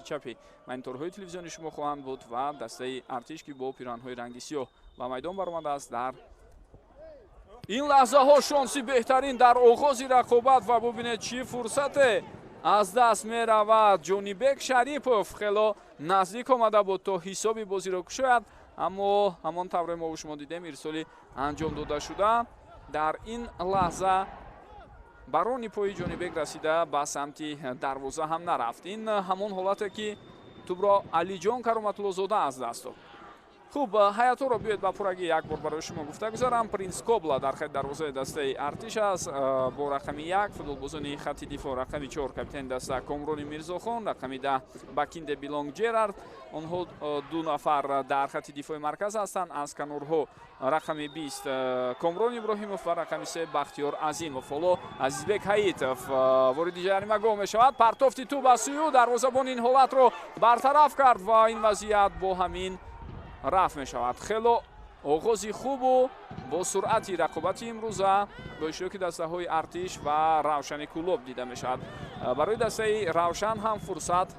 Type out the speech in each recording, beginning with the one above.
самти чапи мониторҳои телевизиони шумо хоҳанд буд ва дастаи Артиш, ки бо пиранҳои ранги сиёҳ ба майдон баромадааст. Дар ин лаҳзаҳо шонси беҳтарин дар оғози рақобат ва бубинед, чӣ фурсате аз даст меравад. Ҷонибек Шарипов хело наздик омада буд, то ҳисоби бозиро кушояд, аммо ҳамон тавре мо шумо дидем, ирсоли анҷом дода шуда дар ин лаҳза барони пои Ҷонибек расида, ба самти дарвоза ҳам нарафт. Ин ҳамон ҳолате, ки тӯбро Алиҷон Кароматуллозода аз даст дод. Хуб, ҳайатҳоро биёед ба пуррагӣ як бор барои шумо гуфта гузарам. Принс Кобла дар хати дарвозаи дастаи Артиш аст бо рақами 1, футболбозони хати дифоъ рақами 4 капитани даста Комрони Мирзохон, рақами 10 Бакинде Билонг Ҷерард. Онҳо ду нафар дар хати дифои марказ ҳастанд. Аз канорҳо рақами 20 Комрон Иброҳимов ва рақами 3 Бахтиёр Азимов. Ҳоло Азизбек Ҳаитов вориди ҷаримагоҳ мешавад. Партофти тӯб аз сӯи ӯ, дарвозабон ин ҳолатро бартараф кард ва ин вазъият бо ҳамин рафт мешавад. Хело оғози хубу бо суръати рақобати имрӯза бо иштироки дастаҳои Артиш ва Равшани Кӯлоб дида мешавад. Барои дастаи Равшан ҳам фурсат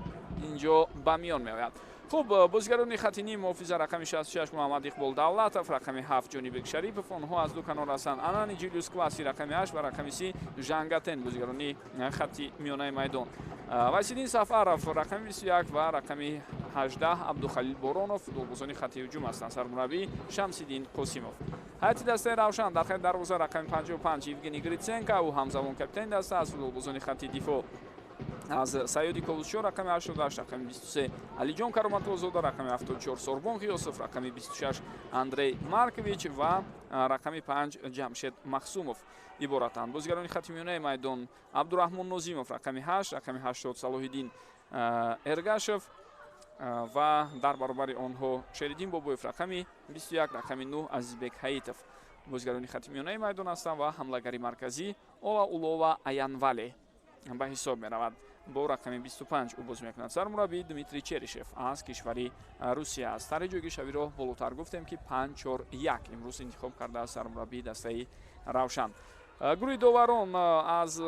инҷо ба миён меояд. Хуб, бозигарони хати ним муҳофиза рақами 66 Муҳаммад Иқбол Давлатов, рақами 7 Ҷонибек Шарипов, онҳо аз ду канор ҳастанд. Анани Ҷулиус Кваси рақами 8 ва рақами 30 Жангатен, бозигарони хати миёнаи майдон. Василин Сафаров рақами 21 ва рақами 18 Абдухалил Боронов футболбозони хати ҳуҷум ҳастанд. Сармураббӣ Шамсиддин Қосимов. Ҳайати дастаи Равшан дар хати дарвоза рақами 55 Евгений Гриценко, ӯ ҳамзамон капитани даста аз футболбозони хати дифоъ аз Саёди Ковусшо рақами 88, рақами 23 Алиҷон Кароматуллозода, рақами 74 Сорбон Ғиёсов, рақами 26 Андрей Маркович ва рақами 5 Ҷамшед Махсумов иборатанд. Бозигарони хати миёнаи майдон Абдураҳмон Нозимов рақами 8, рақами 80 Салоҳиддин Эргашев ва дар баробари онҳо Шериддин Бобоев рақами 21, рақами 9 Азизбек Ҳаитов бозигарони хати миёнаи майдон ҳастанд ва ҳамлагари марказӣ Ола Улова Аянвале ба ҳисоб меравад. Бо рақами 25 ӯ бозӣ мекунад. Сармураббӣ Дмитрий Черишев аз кишвари Русия аст. Тарҳи ҷойгиршавиро болотар гуфтем, ки 5-4-1 имрӯз интихоб кардааст сармураббии дастаи Равшан. Гурӯҳи доварон аз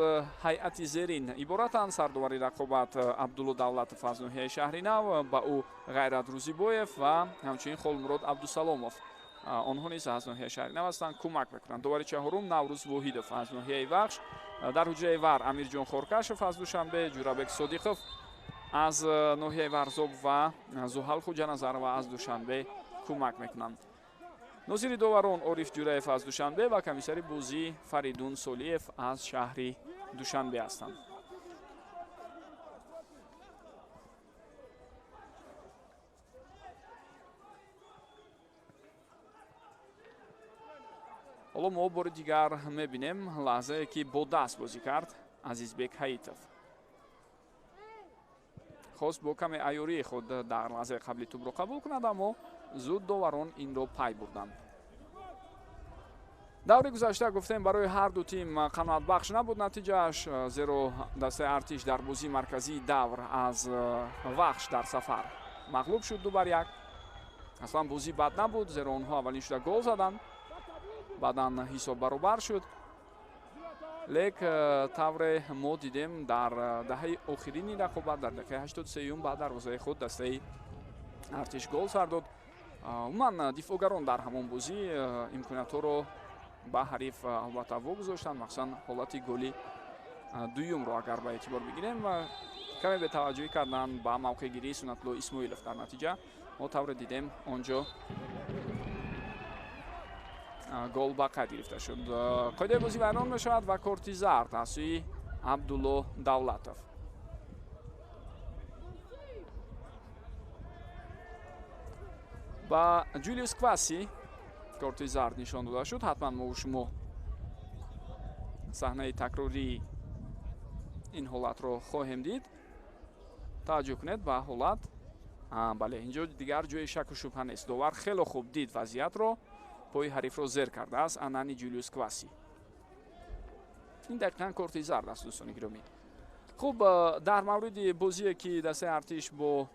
ҳайати зерин иборатанд. Сардовари рақобат Абдулло Давлатов аз ноҳияи Шаҳринав, ба ӯ Ғайрат Рӯзибоев ва ҳамчунин Холмурод Абдусаломов, онҳо низ аз ноҳияи Шаҳринав ҳастанд, кӯмак мекунанд. Довари чаҳорум Наврӯз Воҳидов аз ноҳияи Вахш, дар ҳуҷраи ВАР Амирҷон Хоркашев аз Душанбе, Ҷурабек Содиқов аз ноҳияи Варзоб ва Зуҳал Хуҷаназарова аз Душанбе кӯмак мекунанд. Нозири доварон Ориф Ҷураев аз Душанбе ва комиссари бозӣ Фаридун Солиев аз шаҳри Душанбе ҳастанд. Ҳоло мо бори дигар мебинем лаҳзае, ки бо даст бозӣ кард Азизбек Ҳаитов. Хост бо каме айёрии худ дар лаҳзаи қабли тӯбро қабул кунад, аммо зуд доварон инро пай бурданд. Даври гузашта гуфтем, барои ҳар ду тим қаноатбахш набуд натиҷааш, зеро дастаи Артиш дар бозии марказии давр аз Вахш дар сафар мағлуб шуд 2-1. Аслан бозӣ бад набуд, зеро онҳо аввалин шуда гол заданд, баъдан ҳисоб баробар шуд. Лек тавре мо дидем, дар даҳаи охирини рақобат дар дақиқаи 83 ба дарвозаи худ дастаи Артиш гол сар дод. Умуман, дифоъгарон дар ҳамон бозӣ имкониятҳоро ба ҳариф албатта вогузоштанд, махсусан ҳолати голи дуюмро агар ба эътибор бигирем ва каме бетаваҷҷӯҳӣ карданд ба мавқеъгирии Сунатулло Исмоилов. Дар натиҷа мо тавре дидем, он ҷо гол ба қайд гирифта шуд. Қоидаи бозӣ вайрон мешавад ва корти зард аз сӯи Абдулло Давлатов. Ба Ҷулиус Кваси корти зард нишон дода шуд. Ҳатман мо шумо саҳнаи такрории ин ҳолатро хоҳем дид. Таваҷҷӯҳ кунед ба ҳолат. Бале, инҷо дигар ҷои шаку шубҳа нест. Довар хело хуб дид вазъиятро, пои ҳарифро зер кардааст Анани Ҷулиус Кваси. Ин дақиқан корти зард аст, дӯстони гиромӣ. Хуб, дар мавриди бозие, ки дастаи Артиш бо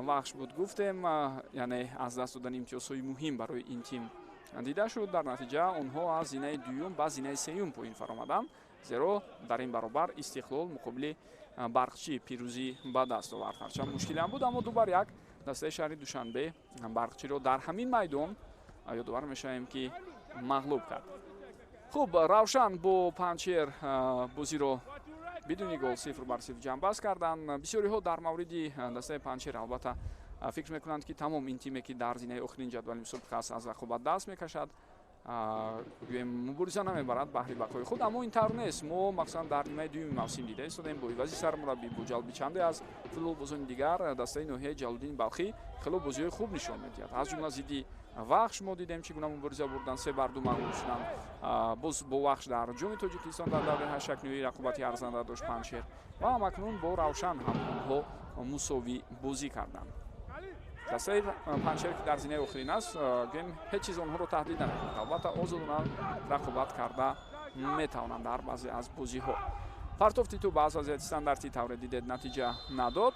Вахш буд, гуфтем, яъне аз даст додани имтиёзҳои муҳим барои ин тим дида шуд. Дар натиҷа онҳо аз зинаи дуюм ба зинаи сеюм поин фаромаданд, зеро дар ин баробар Истиқлол муқобили Барқчӣ пирӯзӣ ба даст овард. Ҳарчанд мушкилиам буд, аммо 2-1 дастаи шаҳри Душанбе Барқчиро дар ҳамин майдон ёдовар мешавем, ки мағлуб кард. Хуб, Равшан бо Панҷшер бозиро бидуни гол 0-0 ҷамъбаст карданд. Бисёриҳо дар мавриди дастаи Панҷшер албатта фикр мекунанд, ки тамом ин тиме, ки дар зинаи охирин ҷадвали мусобиқа аст, аз рақобат даст мекашад, гӯем мубориза намебарад баҳри бақои худ, аммо ин тавр нест. Мо махсусан дар нимаи дуюми мавсим дида истодем, бо ивази сармураббӣ, бо ҷалби чанде аз футболбозони дигар дастаи ноҳияи Ҷалолиддини Балхӣ хело бозиҳои хуб нишон медиҳад. Аз ҷумла зидди Вахш мо дидем, чӣ гуна мубориза бурданд, 3-2 мағлуб шуданд. Боз бо Вахш дар Ҷоми Тоҷикистон дар давраи ҳашякниҳои рақобати арзанда дошт Панҷшер ва ҳамакнун бо Равшан ҳам онҳо мусовӣ бозӣ карданд. Дастаи Панҷшер, ки дар зинаи охирин аст, гӯем ҳеҷ чиз онҳоро таҳдид намекунад. Албатта озодона рақобат карда метавонанд дар баъзе аз бозиҳо. Партофти тӯб аз вазъияти стандартӣ тавре дидед натиҷа надод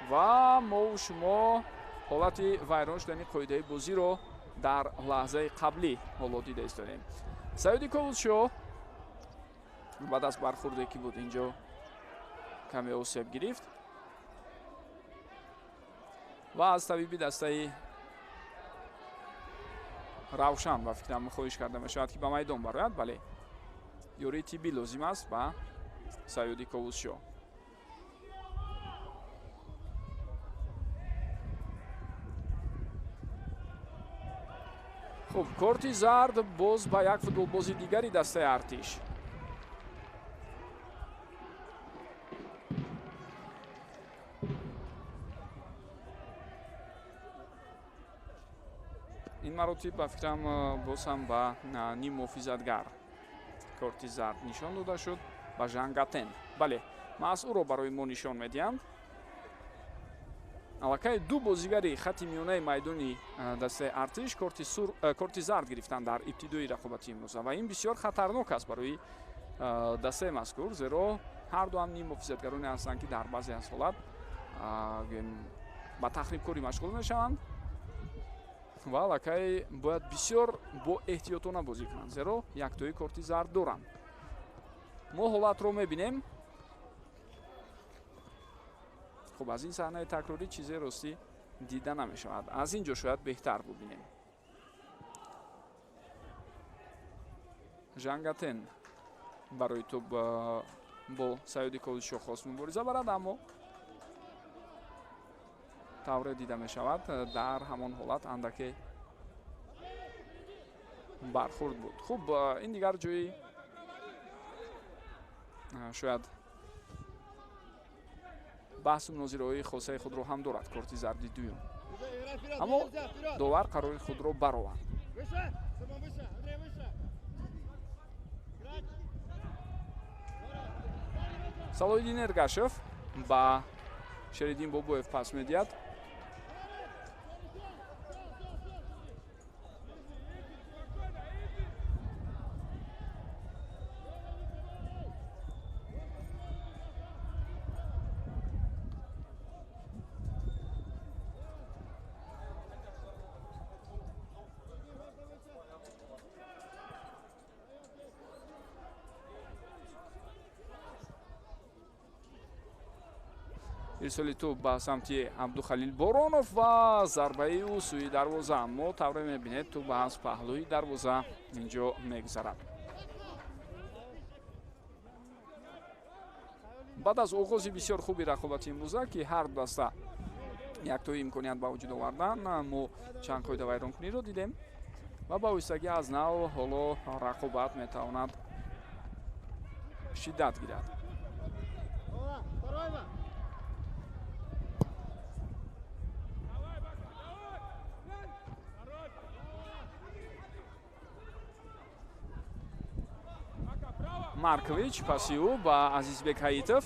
ва мову шумо ҳолати вайрон шудани қоидаи бозиро дар лаҳзаи қаблӣ ҳоло дида истодем. Саёди Ковусшоҳ баъд аз бархурде, ки буд, инҷо каме осеб гирифт ва аз табиби дастаи Равшан ба фикрам хоҳиш карда мешавад, ки ба майдон барояд. Бале, ёрии тиббӣ лозим аст ба Саёди Ковусшоҳ. Хуб, корти зард боз ба як футболбози дигари дастаи Артиш. Ин маротиб ба фикрам боз ҳам ба ним муҳофизатгар корти зард нишон дода шуд, ба Жангатен. Бале, маҳз ӯро барои мо нишон медиҳанд. Аллакай ду бозигари хати миёнаи майдони дастаи Артиш корти зард гирифтанд дар ибтидои рақобати имрӯза ва ин бисёр хатарнок аст барои дастаи мазкур, зеро ҳар ду ҳам ним муҳофизатгароне ҳастанд, ки дар баъзе аз ҳолат ба тахрибкорӣ машғул мешаванд ва аллакай бояд бисёр бо эҳтиётона бозӣ кунанд, зеро яктои корти зард доранд. Мо ҳолатро мебинем. Хуб, аз ин саҳнаи такрорӣ чизе ростӣ дида намешавад. Аз ин ҷо шояд беҳтар бубинем. Жангатен барои тӯб бо Саёди Ковусшоҳ хост мубориза барад, аммо тавре дида мешавад, дар ҳамон ҳолат андаке бархурд буд. Хуб, ин дигар ҷои шояд баҳсу мунозираҳои хосаи худро ҳам дорад корти зарди дуюм, аммо довар қарори худро баровард. Салоҳиддин Эргашев ба Шериддин Бобоев пас медиҳад. Ирсоли тӯб ба самти Абдухалил Боронов ва зарбаи ӯ сӯи дарвоза. Аммо тавре мебинед, тӯб аз паҳлӯи дарвоза инҷо мегузарад. Баъд аз оғози бисёр хуби рақобати имрӯза, ки ҳар ду даста яктои имконият ба вуҷуд овардан, мо чанд қоида вайронкуниро дидем ва ба оҳистагӣ аз нав ҳоло рақобат метавонад шиддат гирад. Маркович паси ӯ ба Азизбек Ҳаитов.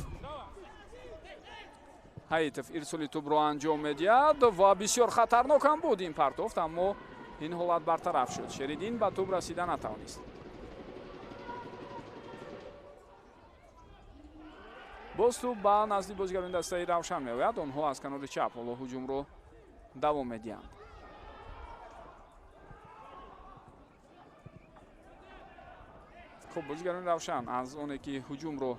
Ҳаитов ирсоли тӯбро анҷом медиҳад ва бисёр хатарнок ҳам буд ин партофт, аммо ин ҳолат бартараф шуд. Шериддин ба тӯб расида натавонист. Боз тӯб ба назди бозигарони дастаи Равшан меояд. Онҳо аз канори чап ҳоло ҳуҷумро давом медиҳанд. Хуб, бозигарони Равшан аз оне ки ҳуҷумро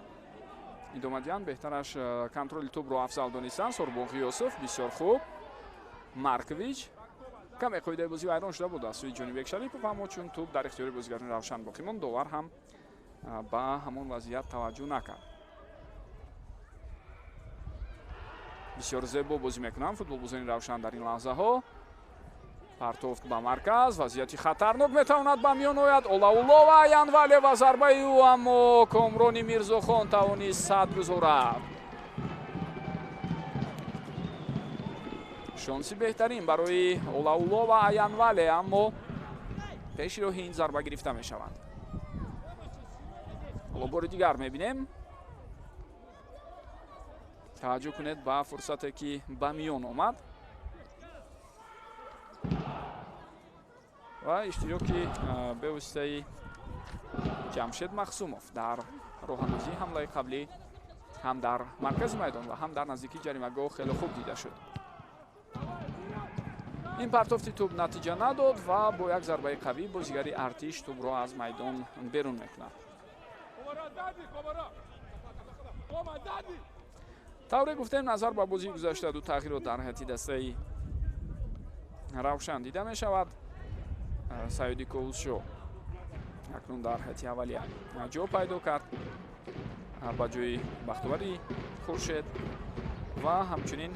идома диҳанд, беҳтараш контроли тӯбро афзал донистанд. Сорбон Ғиёсов бисёр хуб. Маркович каме қоидаи бозӣ вайрон шуда буд аз сӯи Ҷонибек Шарипов, аммо чун тӯб дар ихтиёри бозигарони Равшан боқӣ монд, довар ҳам ба ҳамон вазъият таваҷҷӯҳ накард. Бисёр зебо бозӣ мекунанд футболбозони Равшан дар ин лаҳзаҳо. Партофт ба марказ, вазъияти хатарнок метавонад ба миён ояд. Олаулова Янвале ва зарбаи ӯ, аммо Комрони Мирзохон тавонист сад гузорад. Шонси беҳтарин барои Олаулова Аянвале, аммо пеши роҳи ин зарба гирифта мешавад. Ҳоло бори дигар мебинем. Таваҷҷӯҳ кунед ба фурсате ки ба миён омад ва иштироки бевоситаи Ҷамшед Махсумов дар роҳандозии ҳамлаи қаблӣ ҳам дар маркази майдон ва ҳам дар наздикии ҷаримагоҳ хеле хуб дида шуд. Ин партофти тӯб натиҷа надод ва бо як зарбаи қавӣ бозигари Артиш тӯбро аз майдон берун мекунад. Тавре гуфтем, назар ба бозии гузашта ду тағйирот дар ҳайати дастаи Равшан дида мешавад. Саиди Ковусшо акнун дар ҳайати аввалия ҷо пайдо кард ба ҷои Бахтовари Хуршед ва ҳамчунин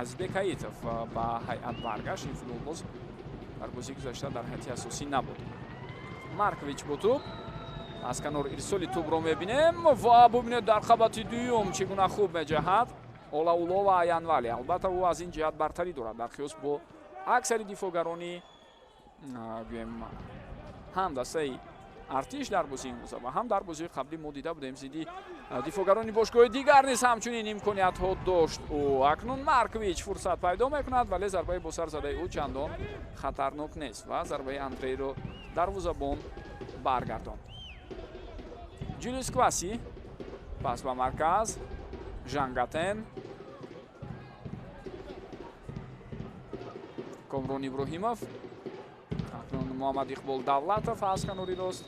Азизбек Ҳаитов ба ҳайат баргашт. Ин футболбоз дар бозии гузашта дар ҳайати асосӣ набуд. Маркович бо тӯб аз канор ирсоли тӯбро мебинем ва бубинед дар қабати дуюм чӣ гуна хуб меҷаҳад Олаулова Аянвале. Албатта ӯ аз ин ҷиҳат бартарӣ дорад дар қиёс бо аксари дифоъгарони гӯем ҳам дастаи Артиш дар бозии имрӯза ва ҳам дар бозии қаблӣ мо дида будем зидди дифоъгарони бошгоҳи дигар низ ҳамчунин имкониятҳо дошт ӯ. Акнун Маркович фурсат пайдо мекунад, вале зарбаи бо сар задаи ӯ чандон хатарнок нест ва зарбаи Андрейро дарвозабон баргардонд. Ҷулиус Кваси пас ба марказ, Жангатен, Комрон Иброҳимов, акнун Муҳаммад Иқбол Давлатов аз канори рост.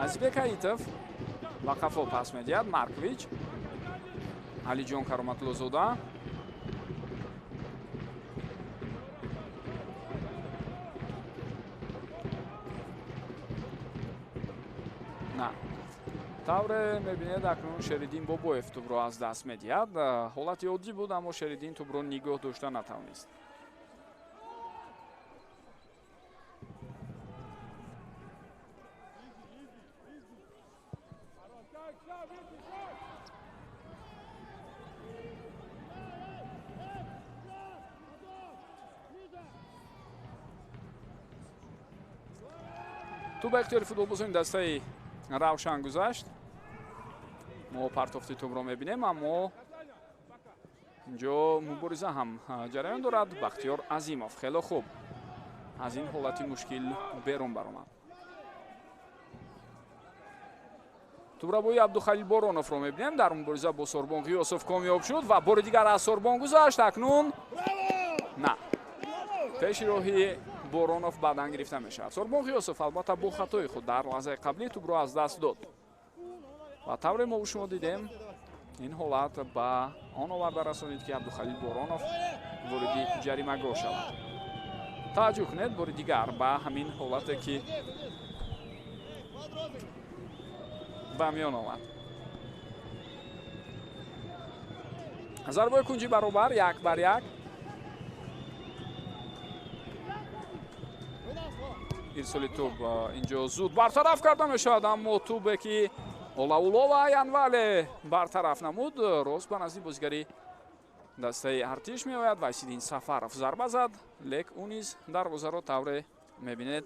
Азизбек Ҳаитов ба қафо пас медиҳад. Маркович, Алиҷон Кароматлозода, на тавре мебинед акнун Шериддин Бобоев тӯбро аз даст медиҳад. Ҳолати оддӣ буд, аммо Шериддин тӯбро нигоҳ дошта натавонист. Тӯб ба ихтиёри футболбозони дастаи Равшан гузашт. Мо партофти тӯбро мебинем, аммо инҷо мубориза ҳам ҷараён дорад. Бахтиёр Азимов хеле хуб аз ин ҳолати мушкил берун баромад. Тӯбрабои Абдухалил Бороновро мебинем дар мубориза бо Сорбон Ғиёсов комёб шуд ва бори дигар аз Сорбон гузашт. Акнун на пеши роҳи Боронов баъдан гирифта мешавад. Сорбон Ғиёсов албатта бо хатои худ дар лаҳзаи қаблӣ тӯбро аз даст дод ва тавре мо шумо дидем ин ҳолат ба он оварда расонид, ки Абдухалил Боронов вориди ҷаримагоҳ шавад. Таваҷҷӯҳ кунед бори дигар ба ҳамин ҳолате ки ба миён омад. Зарбаи кунҷи баробар 1-1. Ирсоли тӯб инҷо зуд бартараф карда мешавад, аммо тӯбе ки Олаулова Янвале бартараф намуд, рост ба назди бозигари дастаи Артиш меояд. Вайсиддин Сафаров зарба зад, лек ӯ низ дарвозаро тавре мебинед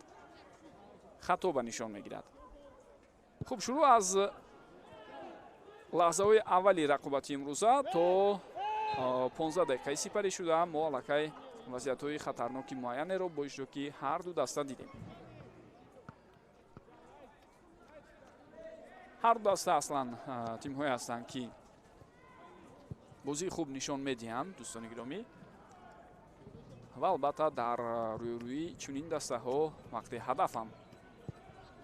хато ба нишон мегирад. Хуб, шурӯъ аз лаҳзаҳои аввали рақобати имрӯза то 15 дақиқаи сипарӣ шуда мо аллакай Вазъиятҳои хатарноки муайянеро бо иштироки ҳар ду даста дидем. Ҳар ду даста аслан тимҳое ҳастанд, ки бозии хуб нишон медиҳанд, дӯстони гиромӣ. Ва албатта дар рӯйрӯи чунин дастаҳо вақте ҳадаф ҳам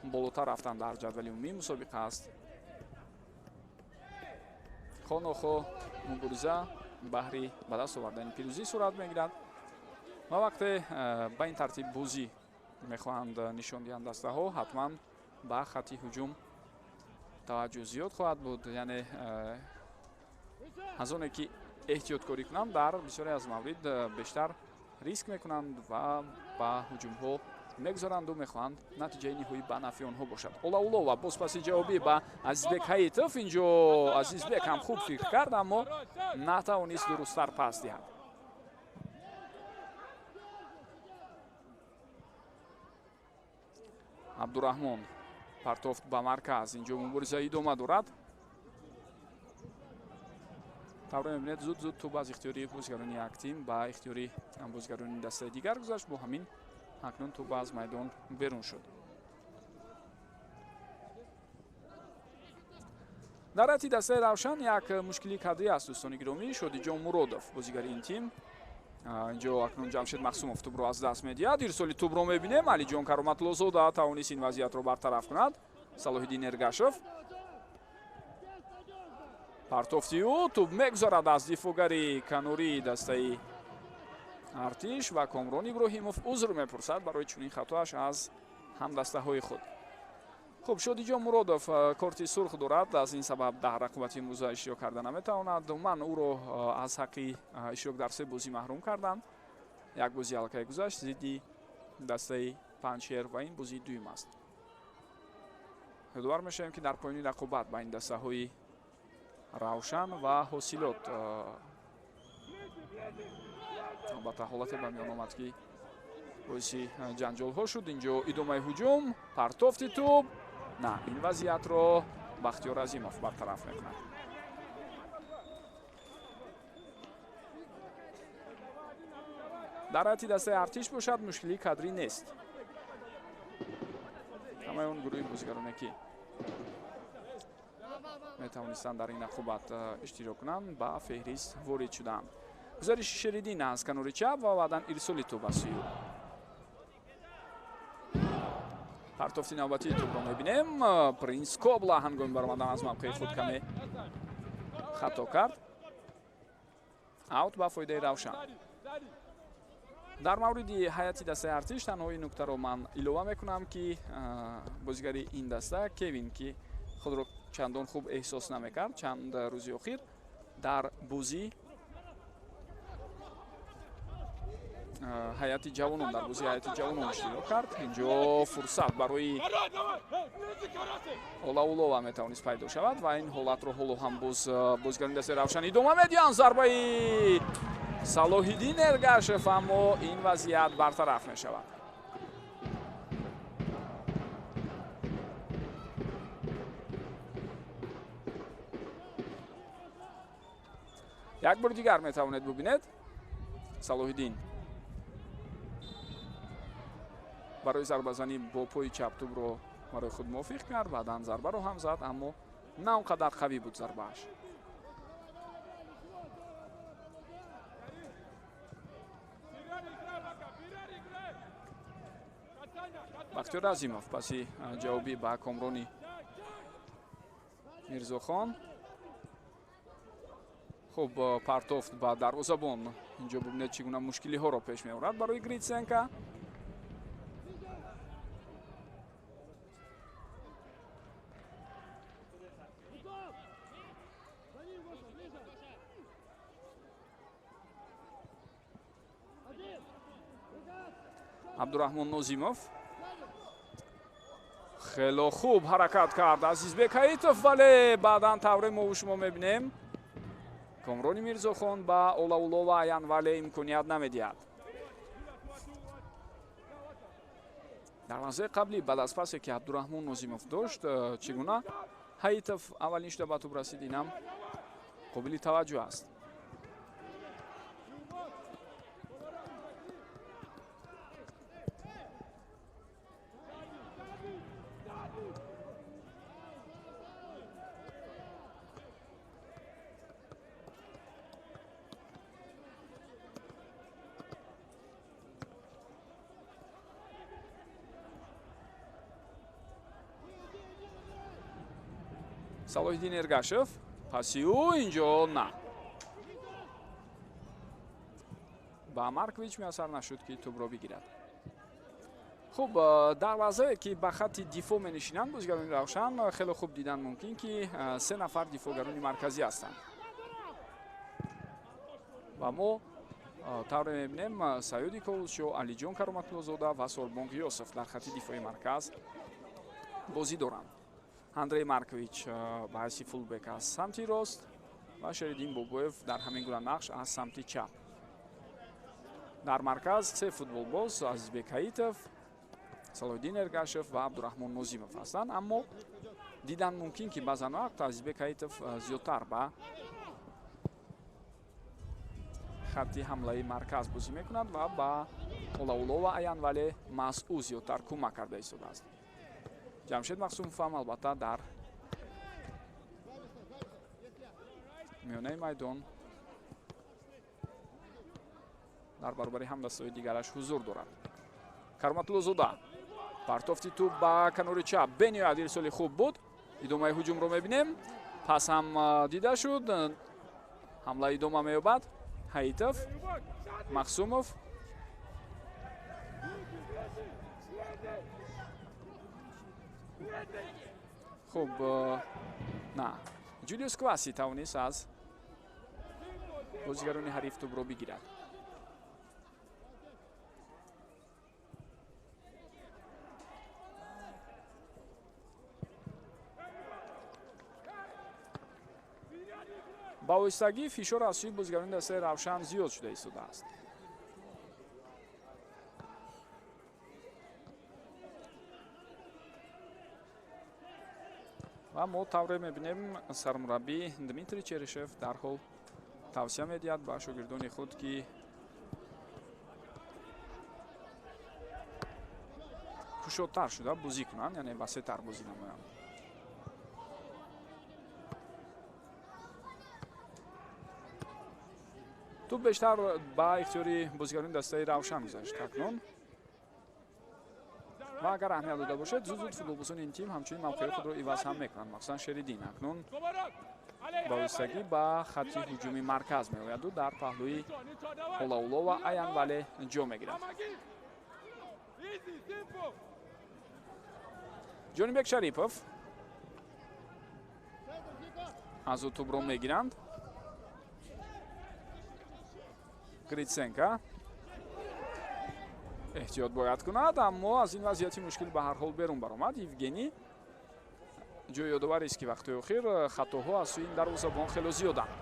болотар рафтан дар ҷадвали умумии мусобиқа аст. Хонохо мубориза баҳри ба даст овардани пирӯзӣ сурат мегирад ва вақте ба ин тартиб бозӣ мехоҳанд нишон диҳанд дастаҳо, ҳатман ба хатти ҳуҷум таваҷҷӯҳ зиёд хоҳад буд. Яъне аз оне ки эҳтиёткорӣ кунанд, дар бисёре аз маврид бештар риск мекунанд ва ба ҳуҷумҳо мегузаранду мехоҳанд натиҷаи ниҳоӣ ба нафъи онҳо бошад. Олаулова боз паси ҷавобӣ ба Азизбек Ҳаитов. Инҷо Азизбек ҳам хуб фикр кард, аммо натавонист дурусттар пас диҳад. Абдураҳмон партофт ба марказ. Инҷо мубориза идома дорад. Тавре мебинед, зуд-зуд тӯб аз ихтиёри бозигарони як тим ба ихтиёри бозигарони дастаи дигар гузашт. Бо ҳамин акнун тӯб аз майдон берун шуд. Дар ҳайати дастаи Равшан як мушкили кадрӣ аст, дӯстони гиромӣ. Шодиҷон Муродов, бозигари ин тим, инҷо акнун Ҷамшед Махсумов тӯбро аз даст медиҳад. Ирсоли тӯбро мебинем. Алиҷон Кароматлозода тавонист ин вазъиятро бартараф кунад. Салоҳиддин Эргашев партофти ӯ, тӯб мегузарад аз дифоъгари канории дастаи Артиш ва Комрон Иброҳимов узр мепурсад барои чунин хатоаш аз ҳамдастаҳои худ. Хуб, Шодиҷон Муродов корти сурх дорад, аз ин сабаб дар рақобати имрӯза иштирок карда наметавонад. Ман ӯро аз ҳаққи иштирок дар се бозӣ маҳрум кардам. Як бозӣ аллакай гузашт зидди дастаи Панҷшер ва ин бозии дуюм аст. Ёдовар мешавем, ки дар поёни рақобат байни дастаҳои Равшан ва Ҳосилот албатта ҳолате ба миён омад, ки боиси ҷанҷолҳо шуд. Инҷо идомаи ҳуҷум, партофти тӯб. На, ин вазъиятро Бахтиёр Азимов бартараф мекунад. Дар ҳайати дастаи Артиш бошад, мушкилии кадрӣ нест. Ҳамаи он гурӯҳи бозигароне, ки метавонистанд дар ин рақобат иштирок кунанд, ба феҳрист ворид шуданд. Гузариши Шериддин аз канори чап ва баъдан ирсоли тӯб аз сӯи ӯ. Партофти навбатии тӯбро мебинем. Принс Кобла ҳангоми баромадан аз мавқеи худ каме хато кард. Аут ба фоидаи Равшан. Дар мавриди ҳайати дастаи Артиш танҳо ин нуктаро ман илова мекунам, ки бозигари ин даста Кевин, ки худро чандон хуб эҳсос намекард чанд рӯзи охир, дар бозӣ ҳайати ҷавонон, дар бозии ҳайати ҷавонон иштирок кард. Инҷо фурсат барои Олаулова метавонист пайдо шавад ва ин ҳолатро ҳоло ҳам боз бозигарони дастаи Равшан идома медиҳанд. Зарбаи Салоҳиддин Эргашев, аммо ин вазъият бартараф мешавад. Як бори дигар метавонед бубинед. Салоҳиддин барои зарбазанӣ бо пои чап тӯбро барои худ мувофиқ кард, баъдан зарбаро ҳам зад, аммо на он қадар қавӣ буд зарбааш. Бахтиёр Азимов паси ҷавобӣ ба Комрони Мирзохон. Хуб, партофт ба дарвозабон. Инҷо бубинед, чӣ гуна мушкилиҳоро пеш меорад барои Гритсенко. Абдураҳмон Нозимов хело хуб ҳаракат кард Азизбек Ҳаитов, вале баъдан тавре мову шумо мебинем, Комрони Мирзохон ба Олаулова аян, вале имконият намедиҳад. Дар лаҳзаи қаблӣ баъд аз пасе ки Абдураҳмон Нозимов дошт, чӣ гуна Ҳаитов аввалин шуда ба тӯб расид, инам қобили таваҷҷӯҳ аст. Салоҳиддин Эргашев паси ӯ инҷо на. Ба Маркович муяссар нашуд, ки тӯбро бигирад. Хуб, дар лаҳзае ки ба хатти дифоъ менишинанд бозигарони Равшан, хеле хуб дидан мумкин, ки се нафар дифоъгарони марказӣ ҳастанд. Ва мо тавре мебинем, Саёди Ковусшо, Алиҷон Кароматуллозода ва Сорбон Ғиёсов дар хатти дифои марказ бозӣ доранд. Андрей Маркович ба ҳайси фулбек аз самти рост ва Шериддин Бобоев дар ҳамин гуна нақш аз самти чап. Дар марказ се футболбоз Азизбек Ҳаитов, Салоҳиддин Эргашев ва Абдураҳмон Нозимов ҳастанд, аммо дидан мумкин, ки баъзан вақт Азизбек Ҳаитов зиёдтар ба хатти ҳамлаи марказ бозӣ мекунад ва ба Олаулова Аянвале маҳз ӯ зиёдтар кӯмак карда истодааст. Ҷамшед Мақсумов ҳам албатта дар миёнаи майдон дар баробари ҳамдастаҳои дигараш ҳузур дорад. Кароматуллозода партофти тӯб ба канори чап, бениҳоят ирсоли хуб буд. Идомаи ҳуҷумро мебинем. Пас ҳам дида шуд, ҳамла идома меёбад. Ҳаитов, Мақсумов, хуб, на, Ҷулиус Кваси тавонист аз бозигарони ҳариф тӯбро бигирад. Ба оҳистагӣ фишор аз сӯи бозигарони дастаи Равшан зиёд шуда истодааст. Ва мо тавре мебинем, сармураббӣ Дмитрий Черышев дарҳол тавсия медиҳад ба шогирдони худ, ки кушодтар шуда бозӣ кунанд, яъне васеътар бозӣ намоянд. Тӯб бештар ба ихтиёри бозигарони дастаи Равшан гузашт акнун. Ва агар аҳамият дода бошед, зуд зуд футболбозони ин тим ҳамчунин мавқеи худро иваз ҳам мекунанд. Махсусан Шериддин акнун ба оҳистагӣ ба хатти ҳуҷуми марказ меояду дар паҳлӯи Олаулова Аянвале ҷо мегирад. Ҷонибек Шарипов аз ӯ тӯбро мегиранд. Гритсенко эҳтиёт бояд кунад, аммо аз ин вазъияти мушкил ба ҳар ҳол берун баромад. Евгений, ҷои ёдоварист, ки вақтҳои охир хатоҳо аз сӯи ин дарвозабон хело зиёданд.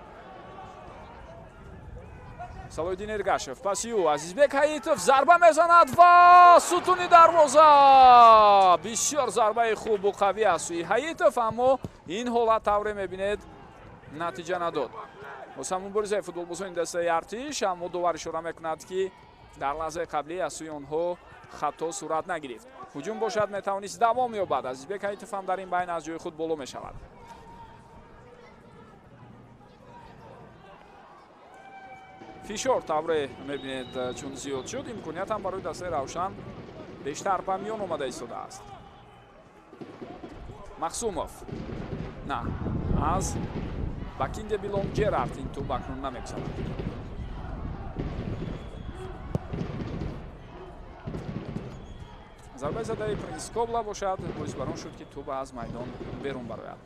Салоҳиддин Эргашев, паси ӯ Азизбек Ҳаитов зарба мезанад ва сутуни дарвоза. Бисёр зарбаи хубу қавӣ аз сӯи Ҳаитов, аммо ин ҳолат тавре мебинед натиҷа надод. Боз ҳам муборизаи футболбозони дастаи Артиш, аммо довар ишора мекунад, ки дар лаҳзаи қаблӣ аз сӯи онҳо хато сурат нагирифт. Ҳуҷум бошад метавонист давом ёбад. Азизбек Ҳаитов ҳам дар ин байн аз ҷои худ боло мешавад. Фишор тавре мебинед чун зиёд шуд, имконият ҳам барои дастаи Равшан бештар ба миён омада истодааст. Мақсумов на, аз Бакинде Билон Ҷерард ин тӯб акнун намегузарад. Зарбаи задаи Принс Кобла бошад боис бар он шуд, ки тӯб аз майдон берун барояд.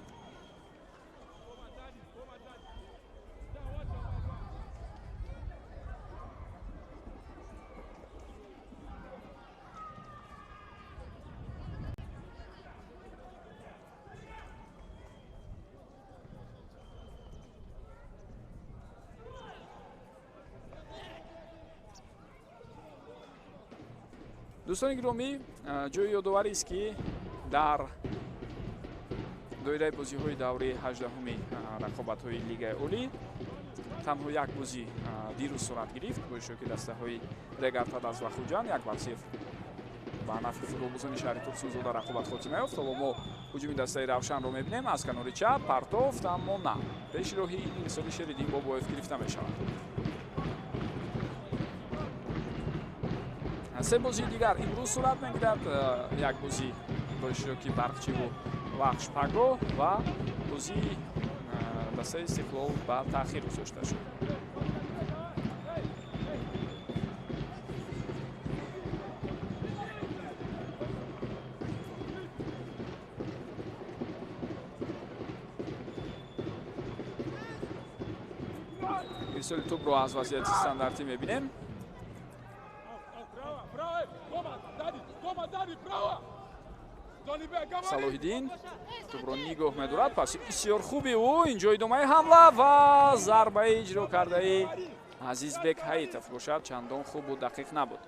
Дӯстони гиромӣ, ҷои ёдоварист, ки дар доираи бозиҳои даври 18-уми рақобатҳои Лигаи Олӣ танҳо як бозӣ дирӯз сурат гирифт бо иштироки дастаҳои Регар-ТадАЗ ва Хуҷанд 1-0 Ба нафъи футболбозони шаҳри Турсунзода рақобат хотима ёфт. Ҳоло мо ҳуҷуми дастаи Равшанро мебинем. Аз канори чап партофт, аммо на. Пеши роҳи ин ирсоли Шериддин Бобоев гирифта мешавад. Се бозии дигар имрӯз сурат мегирад. Як бозӣ бо иштироки Барқчиву Вахш Пагоҳ ва бозии дастаи Истиқлол ба таъхир гузошта шуд. Ирсоли тӯбро аз вазъияти стандартӣ мебинем. Салоҳиддин тӯбро нигоҳ медорад. Паси бисёр хуби ӯ инҷо идомаи ҳамла ва зарбаи иҷро кардаи Азизбек Ҳаитов бошад, чандон хубу дақиқ набуд.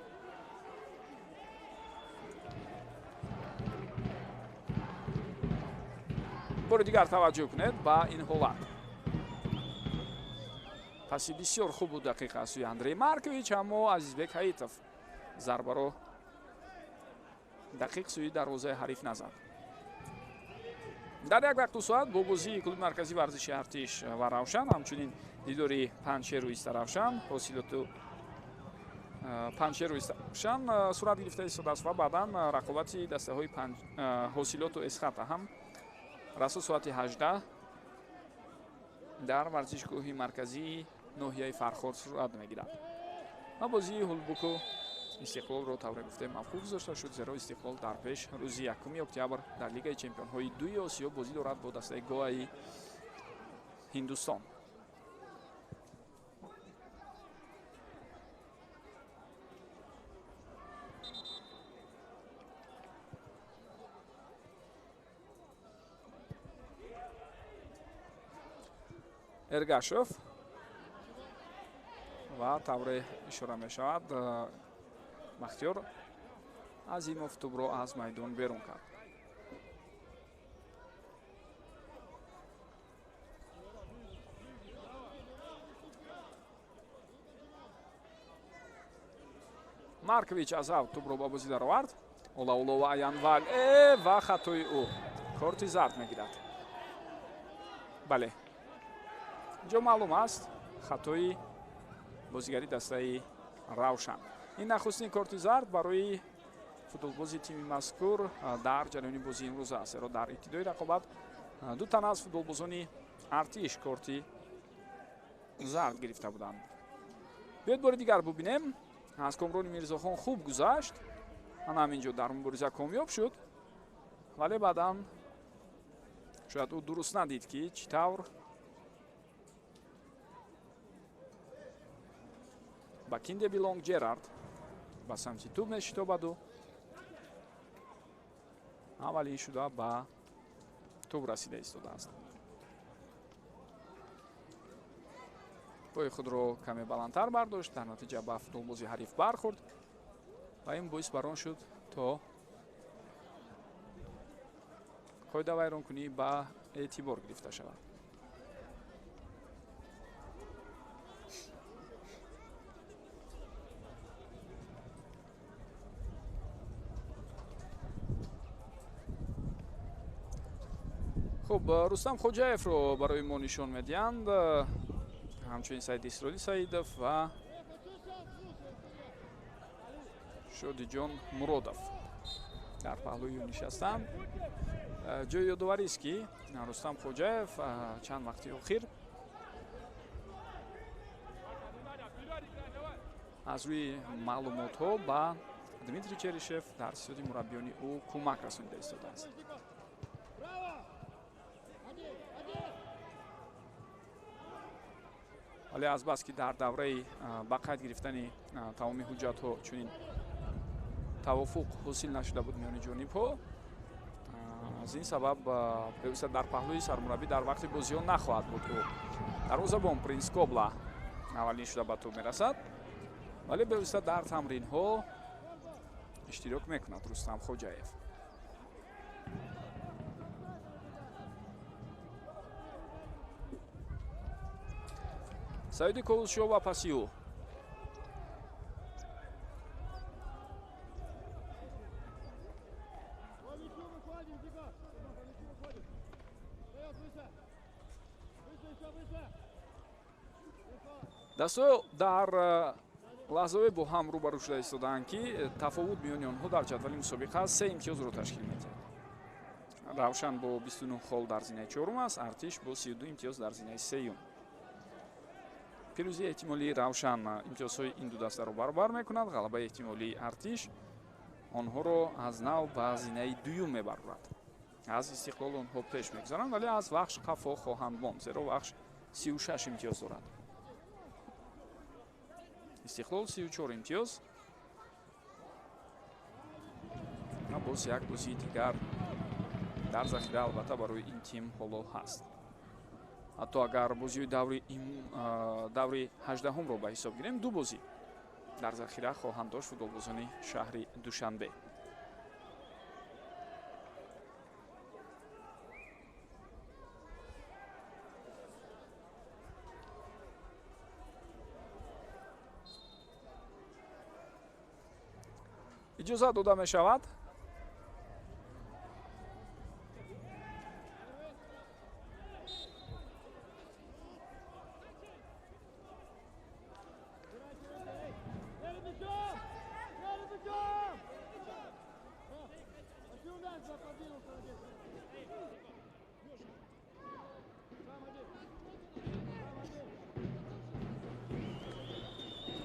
Бори дигар таваҷҷӯҳ кунед ба ин ҳолат. Паси бисёр хубу дақиқ аз сӯи Андрей Маркович, аммо Азизбек Ҳаитов зарбаро дақиқ сӯи дарвозаи ҳариф назад. Дар як вақту соат бо бозии клуби марказии варзиши Артиш ва Равшан, ҳамчунин дидори Панҷшеру Истаравшан, ҳосилоту Панҷшеру Истаравшан сурат гирифта истодааст ва баъдан рақобати дастаҳои ҳосилоту Эсхата ҳам расо соати 18 дар варзишгоҳи марказии ноҳияи Фархор сурат мегирад. Ва бозии Ҳулбуку Истиқлолро тавре гуфтем мавқуф гузошта шуд, зеро Истиқлол дар пеш рӯзи 1 октябр дар Лигаи чемпионҳои дуи Осиё бозӣ дорад бо дастаи Гоаи Ҳиндустон. Эргашев ва тавре ишора мешавад, Бахтиёр Азимов тӯбро аз майдон берун кард. Маркович аз авт тӯбро ба бозӣ даровард. Олаулова Аянвал ва хатои ӯ корти зард мегирад. Бале, инҷо маълум аст хатои бозигари дастаи Равшан. Ин нахустин корти зард барои футболбози тими мазкур дар ҷараёни бозии имрӯза аст, зеро дар ибтидои рақобат ду тан аз футболбозони Артиш корти зард гирифта буданд. Биёед бори дигар бубинем. Аз Комрони Мирзохон хуб гузашт, ана ҳамин ҷо дар мубориза комёб шуд, вале баъдан шояд ӯ дуруст надид, ки чӣ тавр ба Кинде Билонг Ҷерард ба самти тӯб мешитобаду аввалин шуда ба тӯб расида истодааст. Пои худро каме баландтар бардошт, дар натиҷа ба футболбози ҳариф бархӯрд ва ин боис бар он шуд, то қоидавайронкунӣ ба эътибор гирифта шавад. Хуб, Рустам Хоҷаевро барои мо нишон медиҳанд, ҳамчунин Саид Исроили Саидов ва Шодиҷон Муродов дар паҳлӯи ӯ нишастанд. Ҷои ёдоварист, ки Рустам Хоҷаев чанд вақти охир аз рӯи маълумотҳо ба Дмитрий Черишев дар сиёди мураббиёни ӯ кӯмак расонида истодааст. Вале азбаски дар давраи ба қайд гирифтани тамоми ҳуҷҷатҳо чунин тавофуқ ҳосил нашуда буд миёни ҷонибҳо, аз ин сабаб бевосита дар паҳлӯи сармураббӣ дар вақти бозиҳо нахоҳад буд ӯ. Дарвозабон Принс Кобла аввалин шуда ба тӯб мерасад, вале бевосита дар тамринҳо иштирок мекунад Рустам Хоҷаев. Саиди Ковусшо ва паси ӯ. Дастаҳо дар лаҳзаҳое бо ҳам рӯбарӯ шуда истодаанд, ки тафовут миёни онҳо дар ҷадвали мусобиқа 3 имтиёзро ташкил медиҳад. Равшан бо 29 хол дар зинаи чорум аст, Артиш бо 32 имтиёз дар зинаи сеюм. Пирӯзии эҳтимолии Равшан имтиёзҳои ин ду дастаро баробар мекунад, ғалабаи эҳтимолии Артиш онҳоро аз нав ба зинаи дуюм мебарорад. Аз Истиқлол онҳо пеш мегузаранд, вале аз Вахш қафо хоҳанд монд, зеро Вахш 36 имтиёз дорад. Истиқлол 34 имтиёз ва боз як бозии дигар дар захира албатта барои ин тим ҳоло ҳаст. Ҳатто агар бозиҳои даври 18-умро ба ҳисоб гирем, 2 бозӣ дар захира хоҳанд дошт футболбозони шаҳри Душанбе. Иҷозат дода мешавад.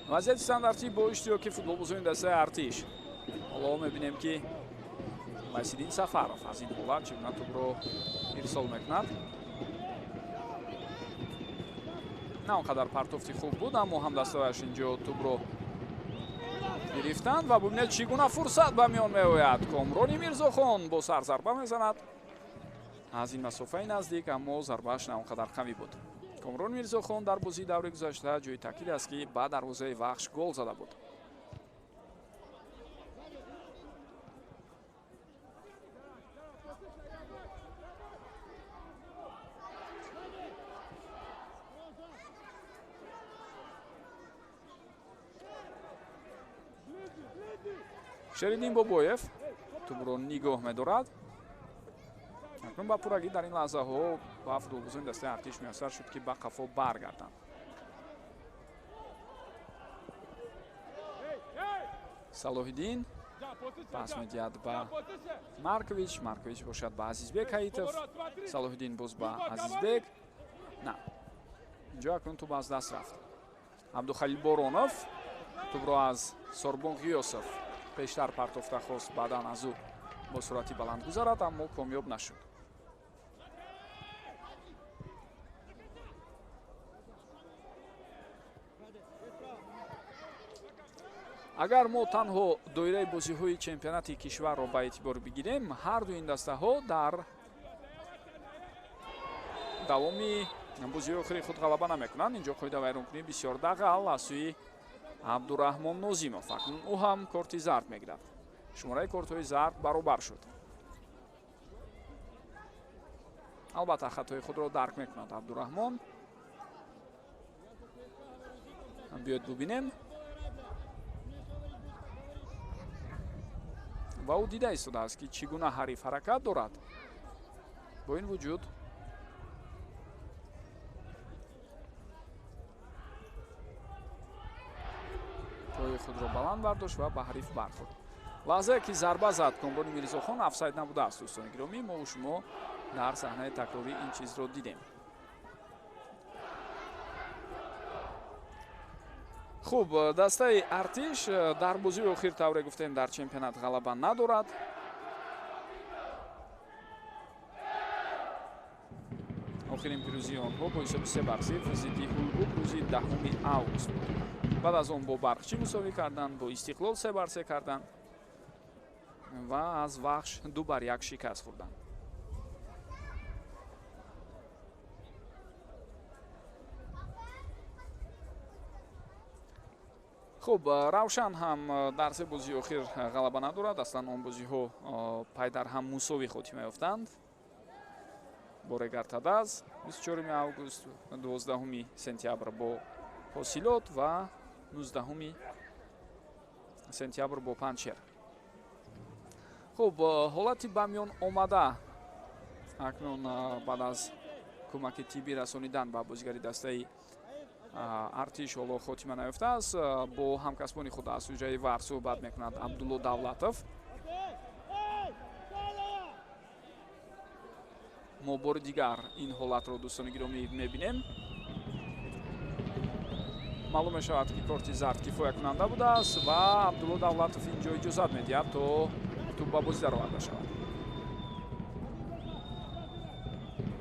Вазъияти стандартӣ бо иштироки футболбозони дастаи Артиш. Ҳоло мебинем, ки Вайсиддин Сафаров аз ин ҳолат чӣ гуна тӯбро ирсол мекунад. На он қадар партофти хуб буд, аммо ҳамдастааш инҷо тӯбро гирифтанд ва бубинед чӣ гуна фурсат ба миён меояд. Комрони Мирзохон бо сар зарба мезанад аз ин масофаи наздик, аммо зарбааш на он қадар қавӣ буд. Комрон Мирзохон дар бозии даври гузашта ҷои таъкид аст, ки ба дарвозаи Вахш гол зада буд. Шериддин Бобоев тӯбро нигоҳ медорад. Акнун ба пуррагӣ дар ин лаҳзаҳо ба футболбозони дастаи Артиш муяссар шуд, ки ба қафо баргарданд. Салоҳиддин пас медиҳад ба Маркович, Маркович бошад ба Азизбек Ҳаитов, Салоҳиддин боз ба Азизбек. На, инҷо акнун тӯб аз даст рафт. Абдухалил Боронов тӯбро аз Сорбон Ғиёсов пештар партофта хост, баъдан аз ӯ бо суръати баланд гузарад, аммо комёб нашуд. Агар мо танҳо доираи бозиҳои чемпионати кишварро ба эътибор бигирем, ҳар ду ин дастаҳо дар давоми бозиҳои охири худ ғалаба намекунанд. Инҷо қоида вайронкунӣ бисёр дағал аз сӯи Абдураҳмон Нозимов. Акнун ӯ ҳам корти зард мегирад. Шумораи кортҳои зард баробар шуд. Албатта хатои худро дарк мекунад Абдураҳмон. Биёед бубинем. Ва ӯ дида истодааст, ки чӣ гуна ҳариф ҳаракат дорад. Бо ин вуҷуд пои худро баланд бардошт ва ба ҳариф бархӯрд. Лаҳзае ки зарба зад Комрони Мирзохон офсайд набудааст. Дӯстони гиромӣ, мо шумо дар саҳнаи такрорӣ ин чизро дидем. Хуб, дастаи Артиш дар бозии охир тавре гуфтем дар чемпионат ғалаба надорад. Охирин пирӯзии онҳо бо ҳисоби 3-0 зидди Ҳулбук рӯзи 10 август буд. Баъд аз он бо Барқчӣ мусовӣ карданд, бо Истиқлол 3-3 карданд ва аз Вахш 2-1 шикаст хӯрданд. Хуб, Равшан ҳам дар се бозии охир ғалаба надорад. Аслан он бозиҳо пайдар ҳам мусовӣ хотима ёфтанд. Бо Регар-ТадАЗ 24 август, 12 сентябр бо Ҳосилот ва 19 сентябр бо Панҷшер. Хуб, ҳолати ба миён омада Акнун баъд аз кӯмаки тиббӣ расонидан ба бозигари дастаи Артиш ҳоло хотима наёфтааст. Бо ҳамкасбони худ аз ҳуҷраи ВАР суҳбат мекунад Абдулло Давлатов. Мо бори дигар ин ҳолатро, дӯстони гиромӣ, мебинем. Маълум мешавад, ки корти зард кифоякунанда будааст ва Абдулло Давлатов инҷо иҷозат медиҳад, то тӯб ба бозӣ дароварда шавад.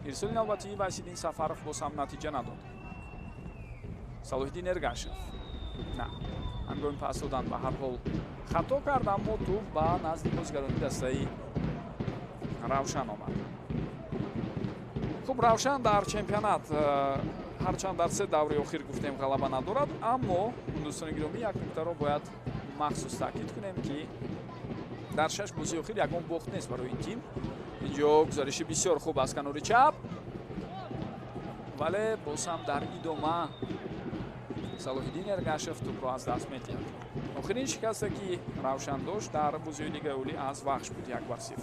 Ирсоли навбатии Вайсиддин Сафаров боз ҳам натиҷа надод. Салоҳиддин Эргашев на ҳангоми пас додан ба ҳар ҳол хато кард, аммо тӯб ба назди бозигарони дастаи Равшан омад. Хуб, Равшан дар чемпионат ҳарчанд дар се даври охир гуфтем ғалаба надорад, аммо дӯстони гиромӣ, як нуктаро бояд махсус таъкид кунем, ки дар 6 бозии охир ягон бохт нест барои ин тим. Инҷо гузариши бисёр хуб аз канори чап, вале боз ҳам дар идома Салоҳиддин Эргашев тӯбро аз даст медиҳад. Охирин шикасте, ки Равшан дошт дар бозиҳои Лигаи Олӣ, аз Вахш буд, 1-0.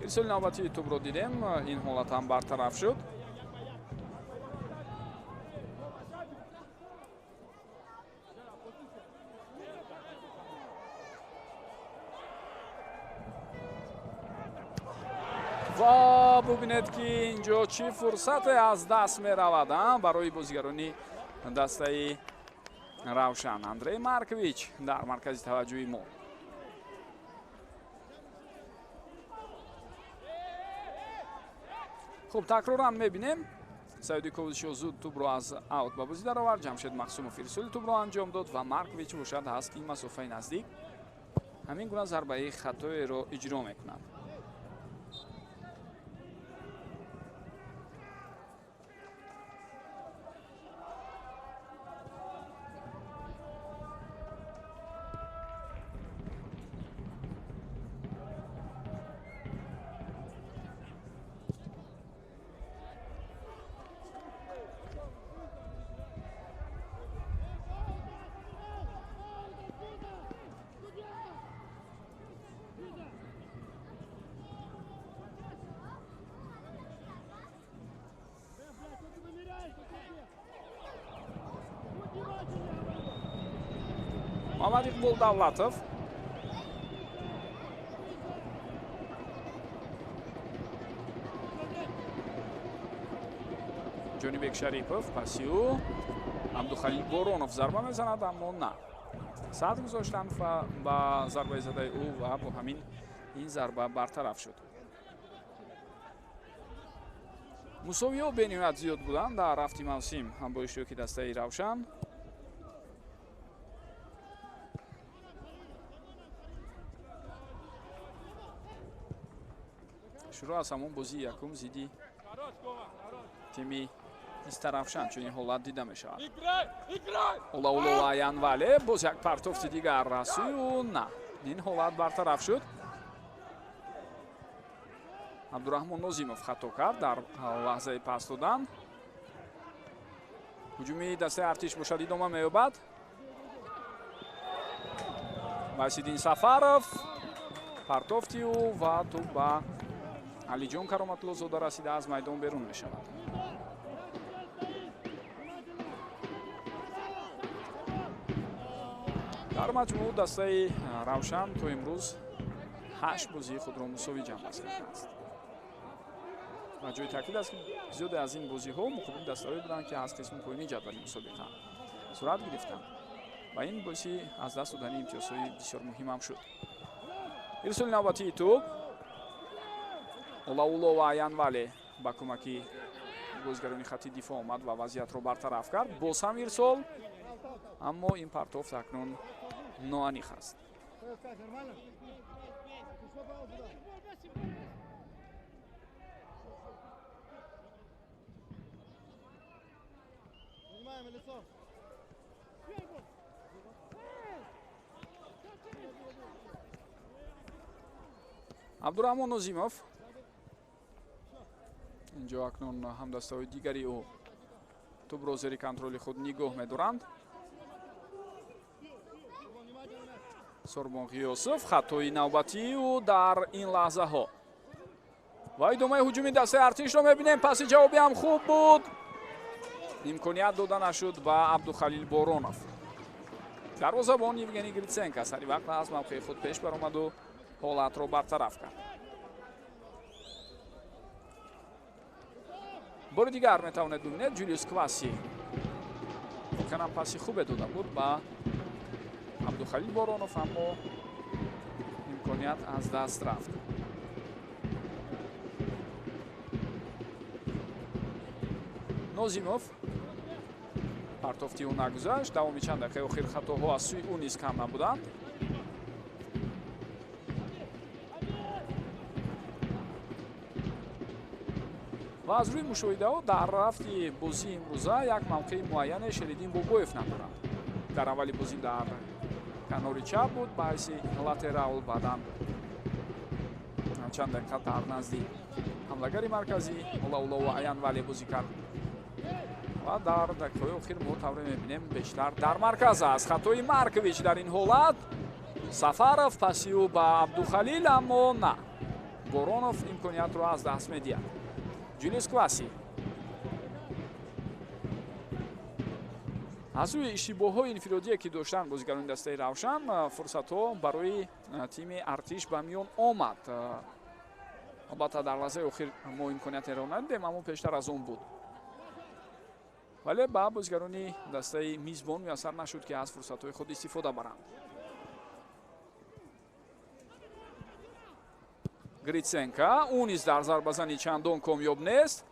Ирсоли навбатии тӯбро дидем, ин ҳолат ҳам бартараф шуд. Ва бубинед, ки инҷо чӣ фурсате аз даст меравад барои бозигарони дастаи Равшан. Андрей Маркович дар маркази таваҷҷӯҳи мо. Хуб, такроран мебинем. Саиди Ковзишо зуд тӯбро аз аут ба бозӣ даровард. Ҷамшед Мақсумов ирсоли тӯбро анҷом дод ва Маркович бошад аз ин масофаи наздик ҳамин гуна зарбаи хатоеро иҷро мекунад. Муҳаммад Иқбол Давлатов. Ҷонибек Шарипов, паси ӯ Абдухалил Боронов зарба мезанад, аммо на. Сад гузоштанд ба зарбаи задаи ӯ ва бо ҳамин ин зарба бартараф шуд. Мусовиҳо бениҳоят зиёд буданд дар рафти мавсим бо иштироки дастаи Равшан. Шурӯъ аз ҳамон бозии якум зидди тими Истаравшан чунин ҳолат дида мешавад. Олаулова Янвале боз як партофти дигар расӯю на. Ин ҳолат бартараф шуд. Абдураҳмон Нозимов хато кард дар лаҳзаи пас додан. Ҳуҷуми дастаи Артиш бошад идома меёбад. Вайсиддин Сафаров партофти ӯ ва тӯб ба Алиҷон Кароматуллозода расида аз майдон берун мешавад. Дар маҷмӯъ дастаи Равшан то имрӯз 8 бозии худро мусовӣ ҷамъбаст кардааст. Ва ҷои таъкид аст, ки зиёде аз ин бозиҳо муқобили дастаҳое буданд, ки аз қисми поёнии ҷадвали мусобиқа сурат гирифтанд ва ин боиси аз даст додани имтиёзҳои бисёр муҳимам шуд. Ирсоли навбатии тӯб Олаулова Янвале ба кӯмаки бозигарони хатти дифоъ омад ва вазъиятро бартараф кард. Боз ҳам ирсол, аммо ин партофт акнун ноаниқ аст. Абдураҳмон Нозимов инҷо акнун ҳамдастаҳои дигари ӯ тӯбро зери контроли худ нигоҳ медоранд. Сурбон Ғиёсов хатои навбатии ӯ дар ин лаҳзаҳо. Ва идомаи ҳуҷуми дастаи артишро мебинем. Паси ҷавобӣ ҳам хуб буд. Имконият дода нашуд ба Абдухалил Боронов. Дарвозабон Евгений Гриценко сари вақт аз мавқеи худ пеш баромаду ҳолатро бартараф кард. Бори дигар метавонед бибинед Ҷулиус Кваси воқеан паси хубе дода буд ба Абдухалил Боронов, аммо имконият аз даст рафт. Нозимов партофти ӯ нагузашт. Давоми чанд дақиқаи охир хатоҳо аз сӯи ӯ низ кам набуданд. Ва аз рӯи мушоҳидаҳо дар рафти бозии имрӯза як мавқеи муайяне Шериддин Бобоев надорад. Дар аввали бозӣ дар канори чап буд, ба ҳайси латерал, баъдан чанд дақиқа дар назди ҳамлагари марказӣ Олаулова Аянвале бозӣ кард. Ва дар дақиқаҳои охир мо тавре мебинем бештар дар марказ аст. Хатои Маркович дар ин ҳолат. Сафаров паси ӯ ба Абдухалил, аммо на. Боронов имкониятро аз даст медиҳад. Ҷулиус Кваси аз рӯи иштибоҳҳои инфиродие ки доштанд бозигарони дастаи Равшан, фурсатҳо барои тими артиш ба миён омад. Албатта дар лаҳзаи охир мо имкониятеро надидем, аммо пештар аз он буд. Вале ба бозигарони дастаи мизбон муяссар нашуд ки аз фурсатҳои худ истифода баранд. Гриценко ӯ низ дар зарбазани чандон комёб нест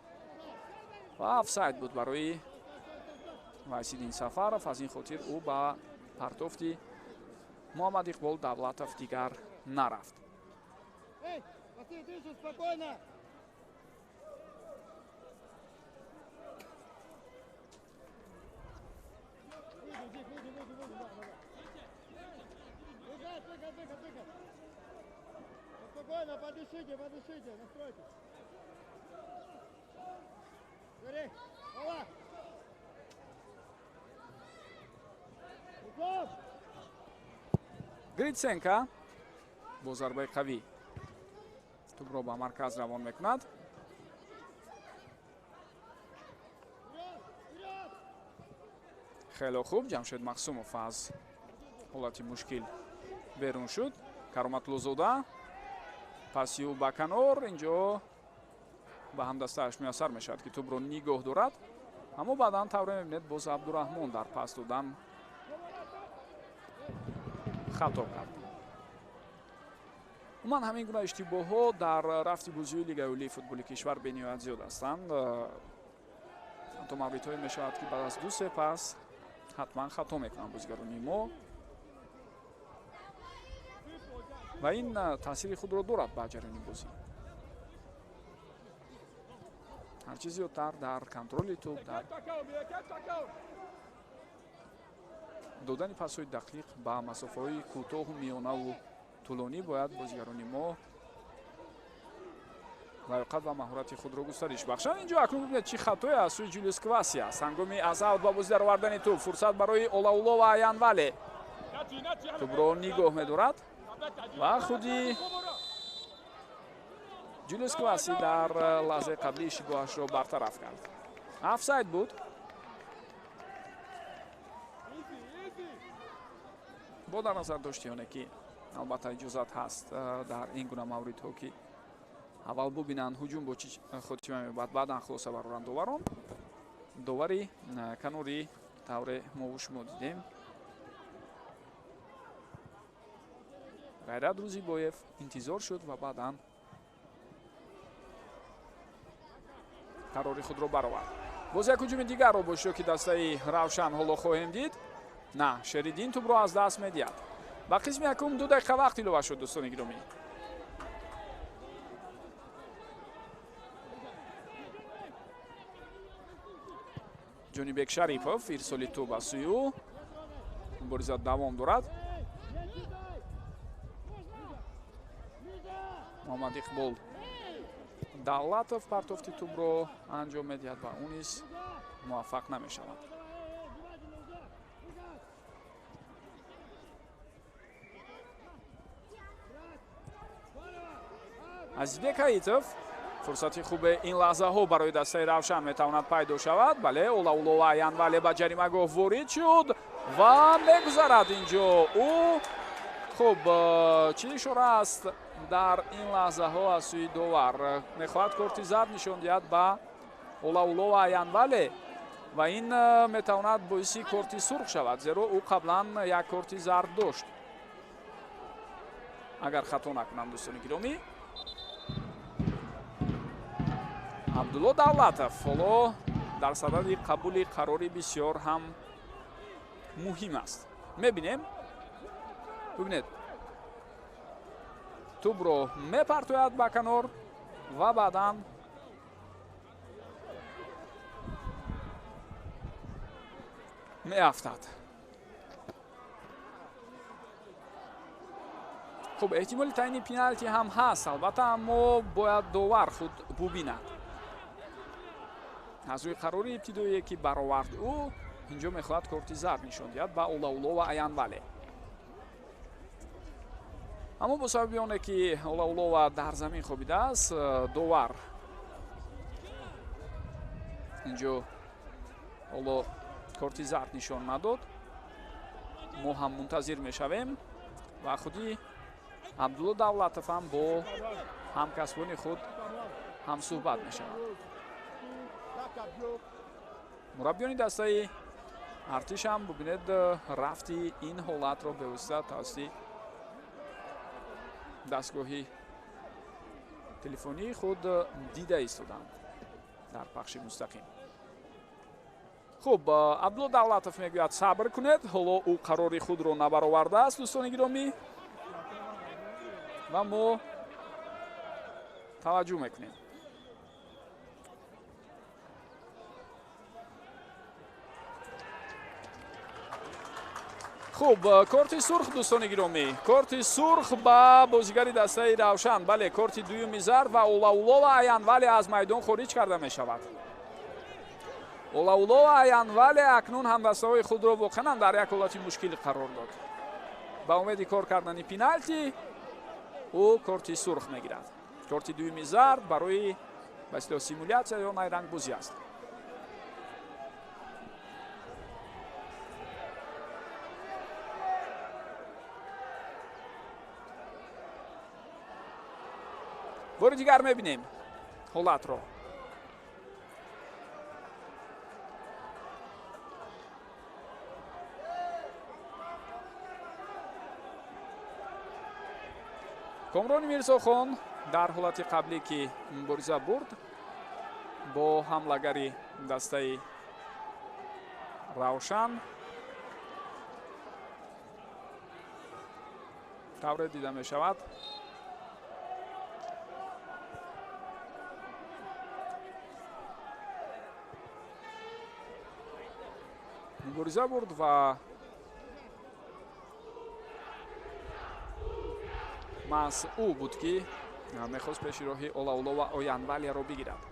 ва офсайд буд барои Вайсиддин Сафаров. Аз ин хотир ӯ ба партофти Муҳаммад Иқбол Давлатов дигар нарафт. Спокойно, подышите, подышите, настройтесь. Бери, Ола! Гриценко бо зарбаи қавӣ тӯбро ба марказ равон мекунад. Хело хуб Ҷамшед Мақсумов аз ҳолати мушкил берун шуд. Кароматлузода паси ӯ ба канор, инҷо ба ҳамдастааш муяссар мешавад ки тӯбро нигоҳ дорад, аммо баъдан тавре мебинед боз Абдураҳмон дар пас додан хато кард. Умуман ҳамин гуна иштибоҳҳо дар рафти бозиҳои Лигаи олии футболи кишвар бениҳоят зиёд ҳастанд. Ҳатто мавридҳое мешавад ки баъд аз ду-се пас ҳатман хато мекунанд бозигарони мо ва ин таъсири худро дорад ба ҷараёни бозӣ. Ҳарчи зиёдтар дар контроли тӯб, дар додани пасҳои дақиқ ба масофаҳои кӯтоҳу миёнаву тӯлонӣ бояд бозигарони мо лаёқат ва маҳорати худро густариш бахшанд. Инҷо акнун бибинед чӣ хатое аз сӯи Ҷулиус Кваси аст. Ҳангоми аз аут ба бозӣ даровардани тӯб фурсат барои Олаулова Аянвале. Тӯбро нигоҳ медорад ва худи Ҷулиус Кваси дар лаҳзаи қаблӣ иштибоҳашро бартараф кард. Офсайд буд. Бо дар назар дошти оне ки албатта иҷозат ҳаст дар ин гуна мавридҳо ки аввал бубинанд ҳуҷум бо чӣ хотима меёбад, баъдан хулоса бароранд доварон. Довари канори тавре мову шумо дидем Ғайрат Рӯзибоев интизор шуд ва баъдан қарори худро баровард. Боз як ҳуҷуми дигарро бо иштироки дастаи Равшан ҳоло хоҳем дид. На, Шериддин тӯбро аз даст медиҳад. Ба қисми якум 2 дақиқа вақт илова шуд, дӯстони гиромӣ. Ҷонибек Шарипов, ирсоли тӯб аз сӯи ӯ. Мубориза давом дорад. Муҳаммад Иқбол Давлатов партофти тӯбро анҷом медиҳад ва ӯ низ муваффақ намешавад. Азизбек Ҳаитов фурсати хубе ин лаҳзаҳо барои дастаи Равшан метавонад пайдо шавад. Бале, Олаулова Аянвале ба ҷаримагоҳ ворид шуд ва мегузарад инҷо ӯ. Хуб, чӣ ишора аст дар ин лаҳзаҳо аз сӯи довар? Мехоҳад корти зард нишон диҳад ба Олаулова Аянвале ва ин метавонад боиси корти сурх шавад, зеро ӯ қаблан як корти зард дошт. Агар хато накунам, дӯстони гиромӣ. Абдулло Давлатов ҳоло дар садади қабули қарори бисёр ҳам муҳим аст. Мебинем. Бибинед, тӯбро мепартояд ба канор ва баъдан меафтад. Хуб, эҳтимоли таъини пеналти ҳам ҳаст, албатта, аммо бояд довар худ бубинад. Аз рӯи қарори ибтидоие ки баровард ӯ, инҷо мехоҳад корти зард нишон диҳад ба Олаулова Аянвале. Аммо бо сабаби оне ки Олаулова дар замин хобидааст, довар инҷо ҳоло корти зард нишон надод. Мо ҳам мунтазир мешавем ва худи Абдулло Давлатов ҳам бо ҳамкасбони худ ҳамсӯҳбат мешавад. Мураббиёни дастаи Артиш ҳам бубинед рафти ин ҳолатро бевосита тавассути дастгоҳи телефонии худ дида истоданд дар пахши мустақим. Хуб, Абдулло Давлатов мегӯяд сабр кунед, ҳоло ӯ қарори худро набаровардааст, дӯстони гиромӣ, ва мо таваҷҷӯҳ мекунем. Хуб, корти сурх, дӯстони гиромӣ, корти сурх ба бозигари дастаи Равшан. Бале, корти дуюми зард ва Олаулова Аянвале аз майдон хориҷ карда мешавад. Олаулова Аянвале акнун ҳамдастаҳои худро воқеан дар як ҳолати мушкил қарор дод. Ба умеди кор кардани пеналти ӯ корти сурх мегирад. Корти дуюми зард барои ба истилоҳ симулятсия ё найрангбозӣ аст. Бори дигар мебинем ҳолатро. Комрони Мирзохон дар ҳолати қаблӣ ки мубориза бурд бо ҳамлагари дастаи Равшан, тавре дида мешавад, мубориза бурд ва маҳз ӯ буд ки мехост пеши роҳи Олаулова Оянвалеро бигирад.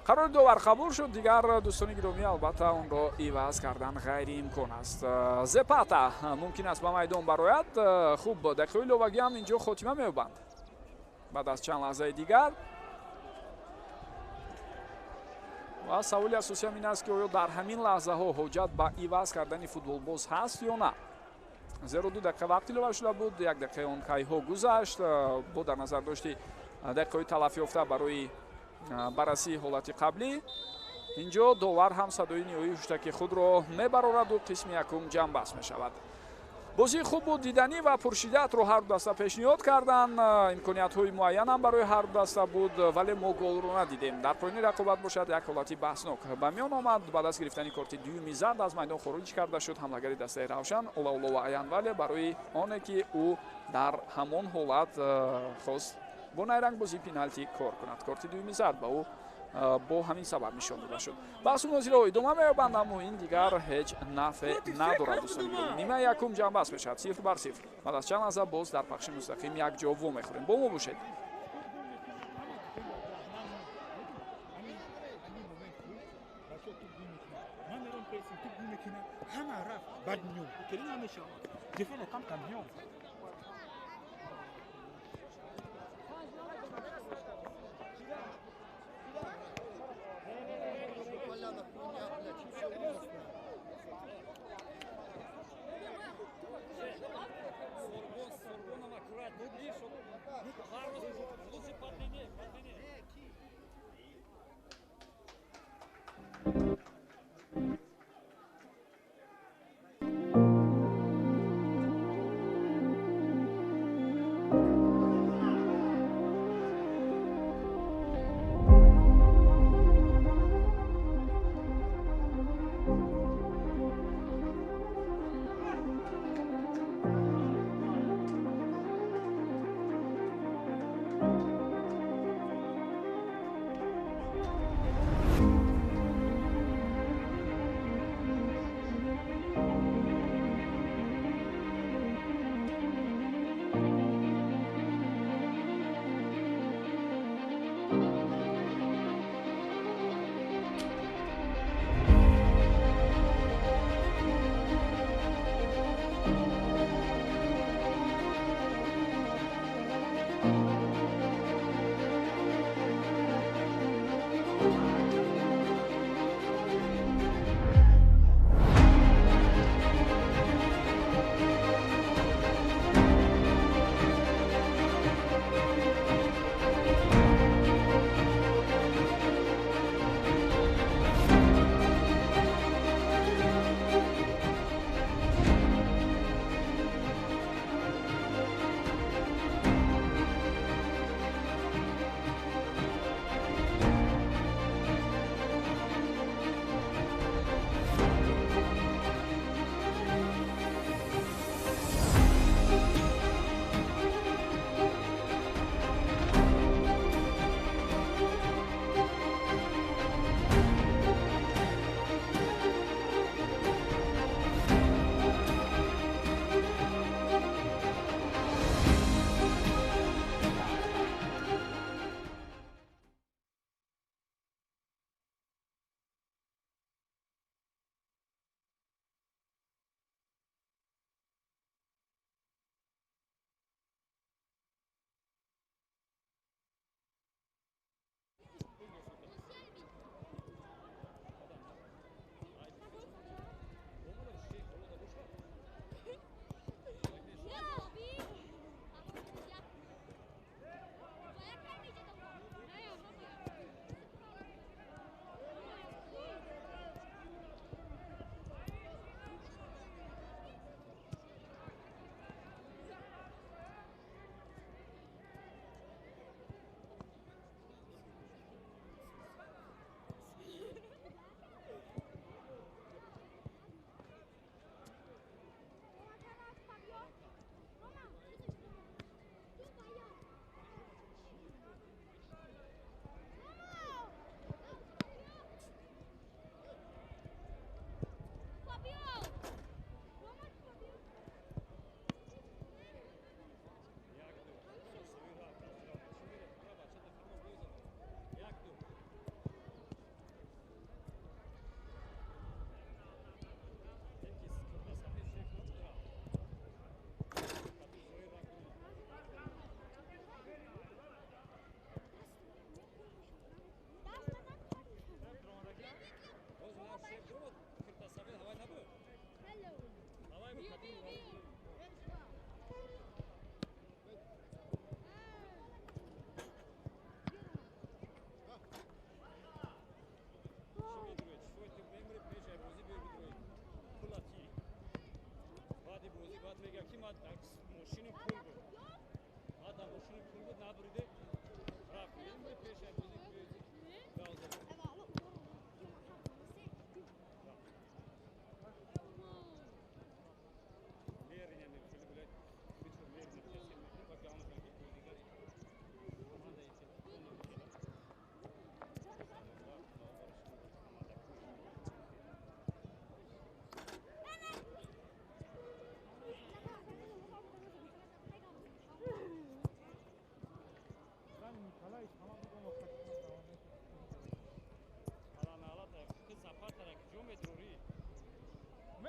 Қарори довар қабул шуд, дигар дӯстони гиромӣ, албатта онро иваз кардан ғайриимкон аст. Зепата мумкин аст ба майдон барояд. Хуб, дақиқаҳои иловагӣ ҳам инҷо хотима меёбанд. Баъд аз чанд лаҳзаи дигар ва саволи асосиам ин аст ки оё дар ҳамин лаҳзаҳо ҳоҷат ба иваз кардани футболбоз ҳаст ё на? Зеро 2 дақиқа вақт илова шуда буд, 1 дақиқаи он кайҳо гузашт. Бо дар назар дошти дақиқаҳои талафёфта барои баррасии ҳолати қаблӣ, инҷо довар ҳам садои ниҳоии ҳуштаки худро мебарораду қисми якум ҷамъбаст мешавад. Бозии хуб буд, диданӣ ва пуршиддатро ҳар ду даста пешниҳод карданд. Имкониятҳои муайянам барои ҳар ду даста буд, вале мо голро надидем. Дар поёни рақобат бошад як ҳолати баҳснок ба миён омад. Ба даст гирифтани корти дуюми зард аз майдон хориҷ карда шуд ҳамлагари дастаи Равшан Олаулова Аянвале барои оне ки ӯ дар ҳамон ҳолат хост бо найрангбозии пеналти кор кунад. Корти дуюми зард ба ӯ Бо ҳамин сабаб нишон дода шуд. Баҳсу мунозираҳо идома меёбанд, аммо ин дигар ҳеҷ нафъе надорад. Дӯстони гиромӣ, нимаи якум ҷамъбаст мешавад 0-0. Баъд аз чанд лаҳза боз дар пахши мустақим якҷо вомехӯрем. Бо мо бошед.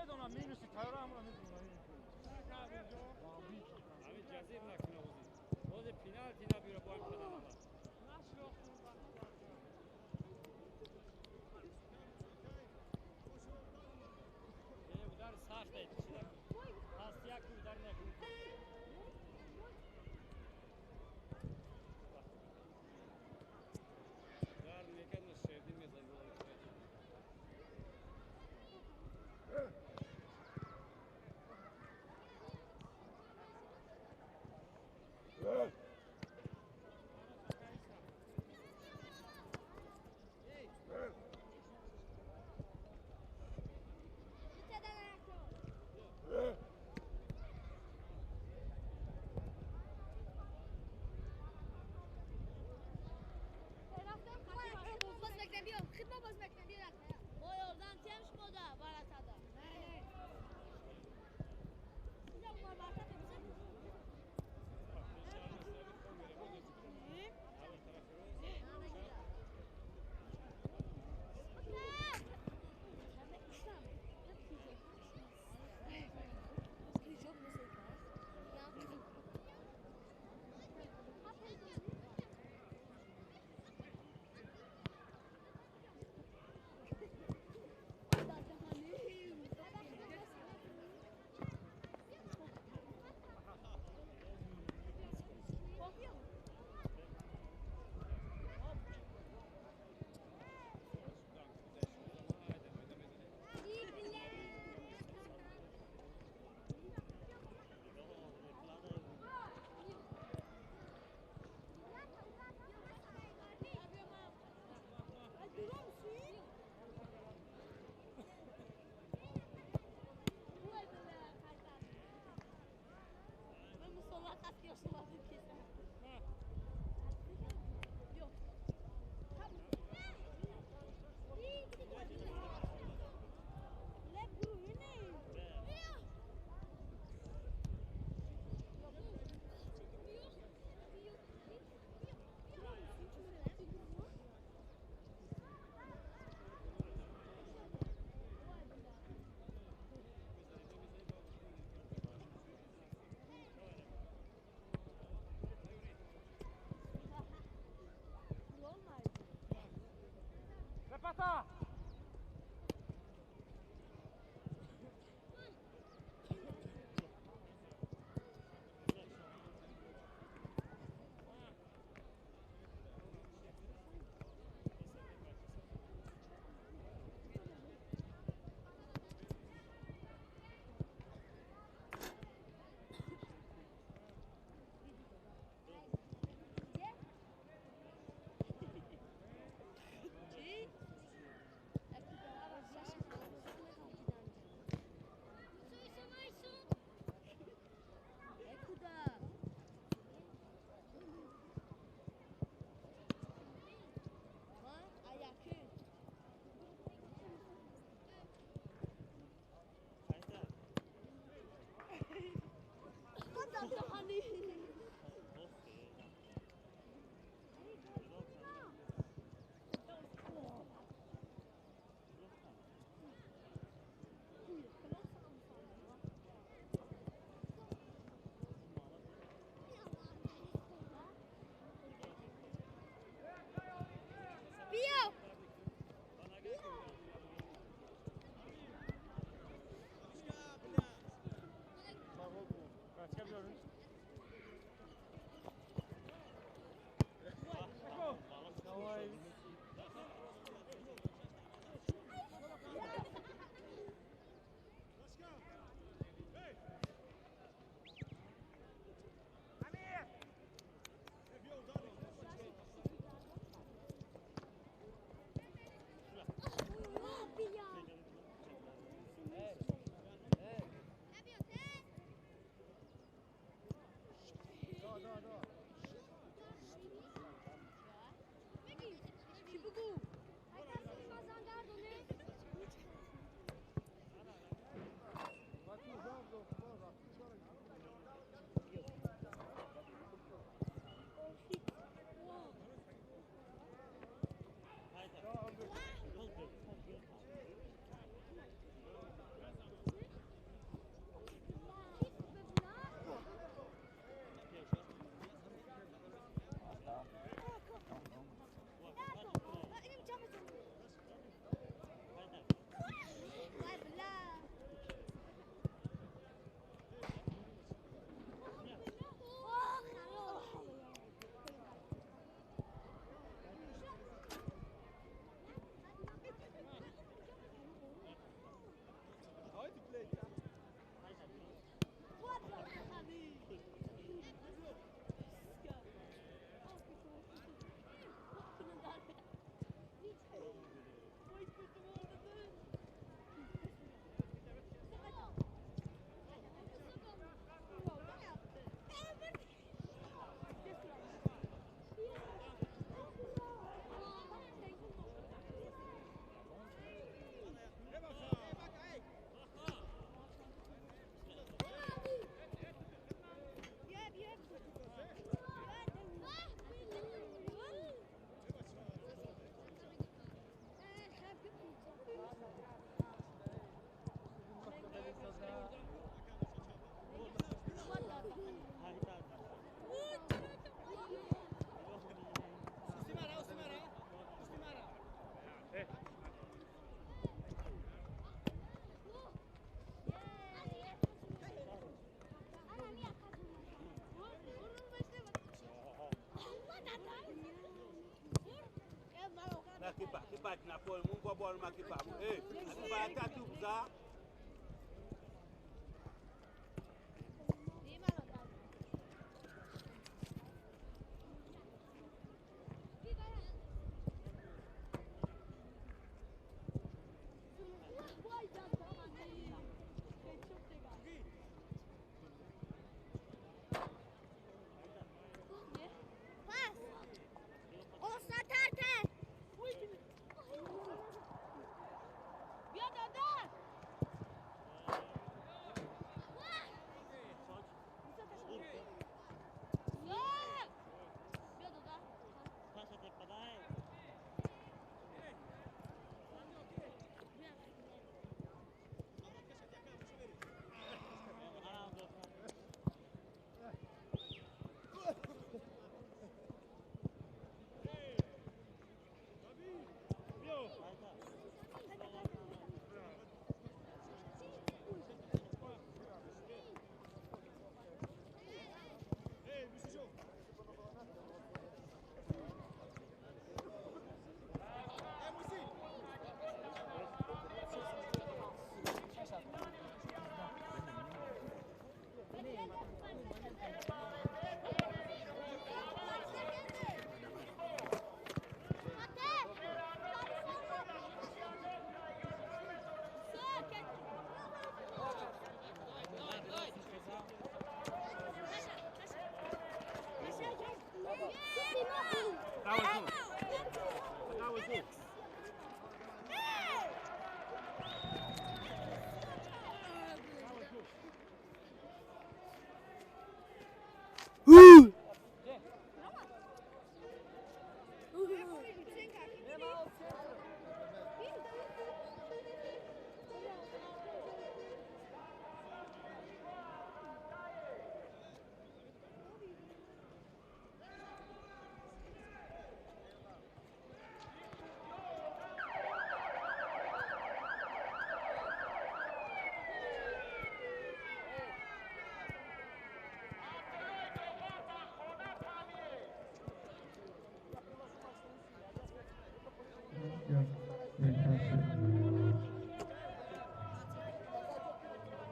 Медонам минуси тайёра ҳамро медонам. Ҳамин ҷазир накуна бозӣ. Бози пеналти набира бо ин падарама. Удар сахт ай чида. Пас як удар накун. Удар мекард на шердин мезад.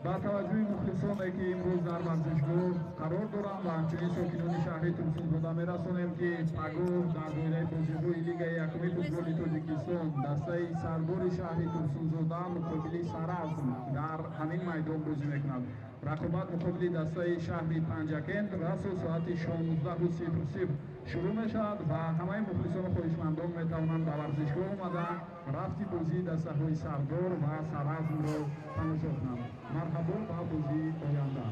Ба таваҷҷӯҳи мухлисоне, ки имрӯз дар варзишгоҳ қарор доранд ва ҳамчунин сокинони шаҳри Турсунзода мерасонем, ки пагоҳ дар доираи бозиҳои Лигаи якуми футболи Тоҷикистон дастаи Сардори шаҳри Турсунзода муқобили Саразм дар ҳамин майдон бозӣ мекунад. Рақобат муқобили дастаи шаҳри Панҷакент расо соати 16:00 шурӯъ мешавад ва ҳамаи мухлисону хоҳишмандон метавонанд ба варзишгоҳ омада рафти бозии дастаҳои Сардор ва Саразмро тамошо кунанд. Марҳабо ба бозии оянда.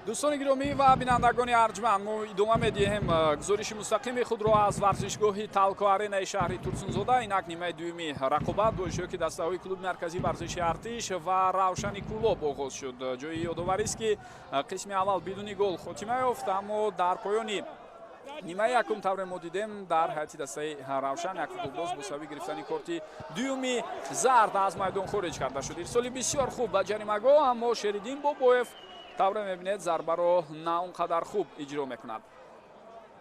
Дӯстони гиромӣ ва бинандагони арҷманд, мо идома медиҳем гузориши мустақими худро аз варзишгоҳи Талко Аренаи шаҳри Турсунзода. Инак нимаи дуюми рақобат бо иштироки дастаҳои клуби марказии варзиши Артиш ва Равшани Кӯлоб оғоз шуд. Ҷои ёдоварист, ки қисми аввал бидуни гол хотима ёфт, аммо дар поёни нимаи якум тавре мо дидем, дар ҳайати дастаи Равшан як футболбоз бо сабаби гирифтани корти дуюми зард аз майдон хориҷ карда шуд. Ирсоли бисёр хуб ба ҷаримагоҳ, аммо Шериддин Бобоев тавре мебинед зарбаро на он қадар хуб иҷро мекунад.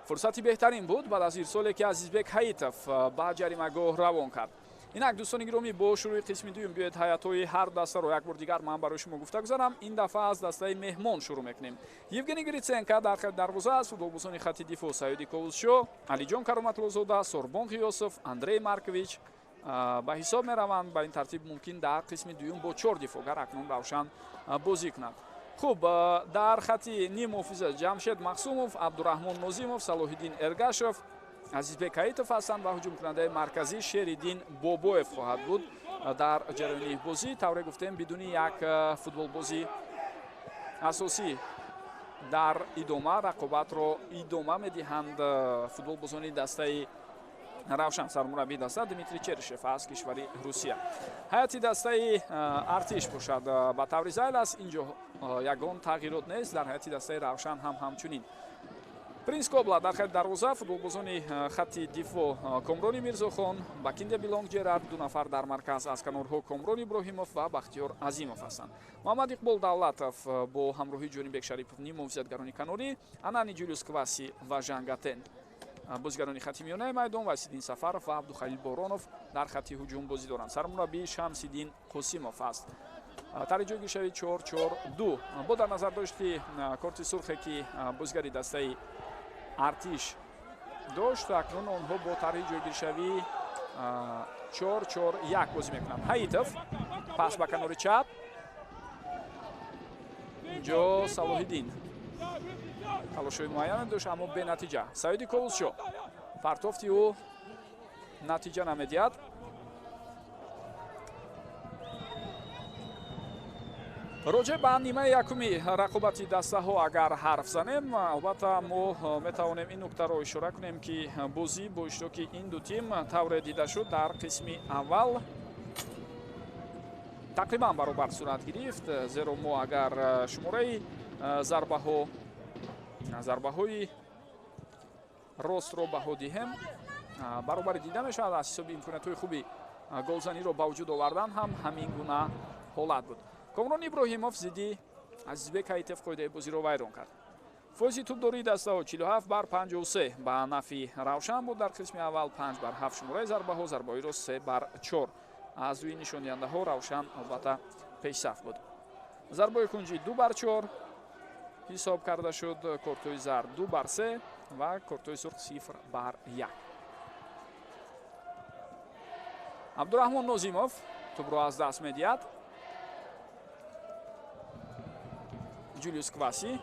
Фурсати беҳтарин буд баъд аз ирсоле, ки Азизбек Ҳаитов ба ҷаримагоҳ равон кард. Инак дӯстони гиромӣ, бо шурӯи қисми дуюм биёед ҳайатҳои ҳар дастаро як бор дигар ман барои шумо гуфта гузарам. Ин дафъа аз дастаи меҳмон шурӯъ мекунем. Евгений Гриценко дар хати дарвоза аст. Футболбозони хати дифоъ Саёди Ковузшо, Алиҷон Кароматуллозода, Сорбон Ғиёсов, Андрей Маркович ба ҳисоб мераванд. Ба ин тартиб мумкин дар қисми дуюм бо чор дифоъгар акнун Равшан бозӣ кунад. Хуб, дар хати ниммуҳофиза Ҷамшед Мақсумов, Абдураҳмон Нозимов, Салоҳиддин Эргашев, Азизбек Ҳаитов ҳастанд ва ҳуҷумкунандаи марказӣ Шериддин Бобоев хоҳад буд. Дар ҷараёни бозӣ тавре гуфтем, бидуни як футболбози асосӣ дар идома рақобатро идома медиҳанд футболбозони дастаи Равшан. Сармураббии даста Дмитрий Черышев аз кишвари Русия. Ҳайати дастаи Артиш бошад ба таври зайл аст. Инҷо ягон тағйирот нест. Дар ҳайати дастаи Равшан ҳам ҳамчунин Принс Кобла дар хати дарвоза, футболбозони хати дифоъ Комрони Мирзохон, Бакинде Билонг Ҷерард, ду нафар дар марказ аз канорҳо Комрон Иброҳимов ва Бахтиёр Азимов ҳастанд. Муҳаммад Иқбол Давлатов бо ҳамроҳии Ҷонибек Шарипов ниммуҳофизатгарони канорӣ, Анани Ҷулиус Кваси ва Жангатен бозигарони хати миёнаи майдон ва Сиддин Сафаров ва Абдухалил Боронов дар хати ҳуҷум бозӣ доранд. Сармураббӣ Шамсиддин Қосимов аст. Тарҳи ҷойгиршавӣ 4-4-2. Бо дар назар дошти корти сурхе, ки бозигари дастаи Артиш дошт, акнун онҳо бо тарҳи ҷойгиршавӣ 4-4-1 бозӣ мекунанд. Ҳаитов пас ба канори чап, инҷо Салоҳиддин талошҳои муайяне дошт, аммо бенатиҷа. Саиди Ковузшо, партофти ӯ натиҷа намедиҳад. Роҷеъ ба нимаи якуми рақобати дастаҳо агар ҳарф занем, албатта мо метавонем ин нуктаро ишора кунем, ки бозӣ бо иштироки ин ду тим тавре дида шуд, дар қисми аввал тақрибан баробар сурат гирифт, зеро мо агар шумораи зарбаҳои ростро баҳо диҳем, баробари дида мешавад. Аз ҳисоби имкониятҳои хуби голзаниро ба вуҷуд овардан ҳам ҳамин гуна ҳолат буд. Комрон Иброҳимов зидди Азизбек Ҳаитов қоидаи бозиро вайрон кард. Фоизи тӯбдории дастаҳо 47-53 ба нафи Равшан буд. Дар қисми аввал 5-7 шумораи зарбаҳо, зарбаҳои рост 3-4. Аз рӯи нишондиҳандаҳо Равшан албатта пешсаф буд. Зарбаҳои кунҷӣ 2-4 ҳисоб карда шуд, кортҳои зард 2-3 ва кортҳои сурх 0-1. Абдураҳмон Нозимов тӯбро аз даст медиҳад. Ҷулиус Кваси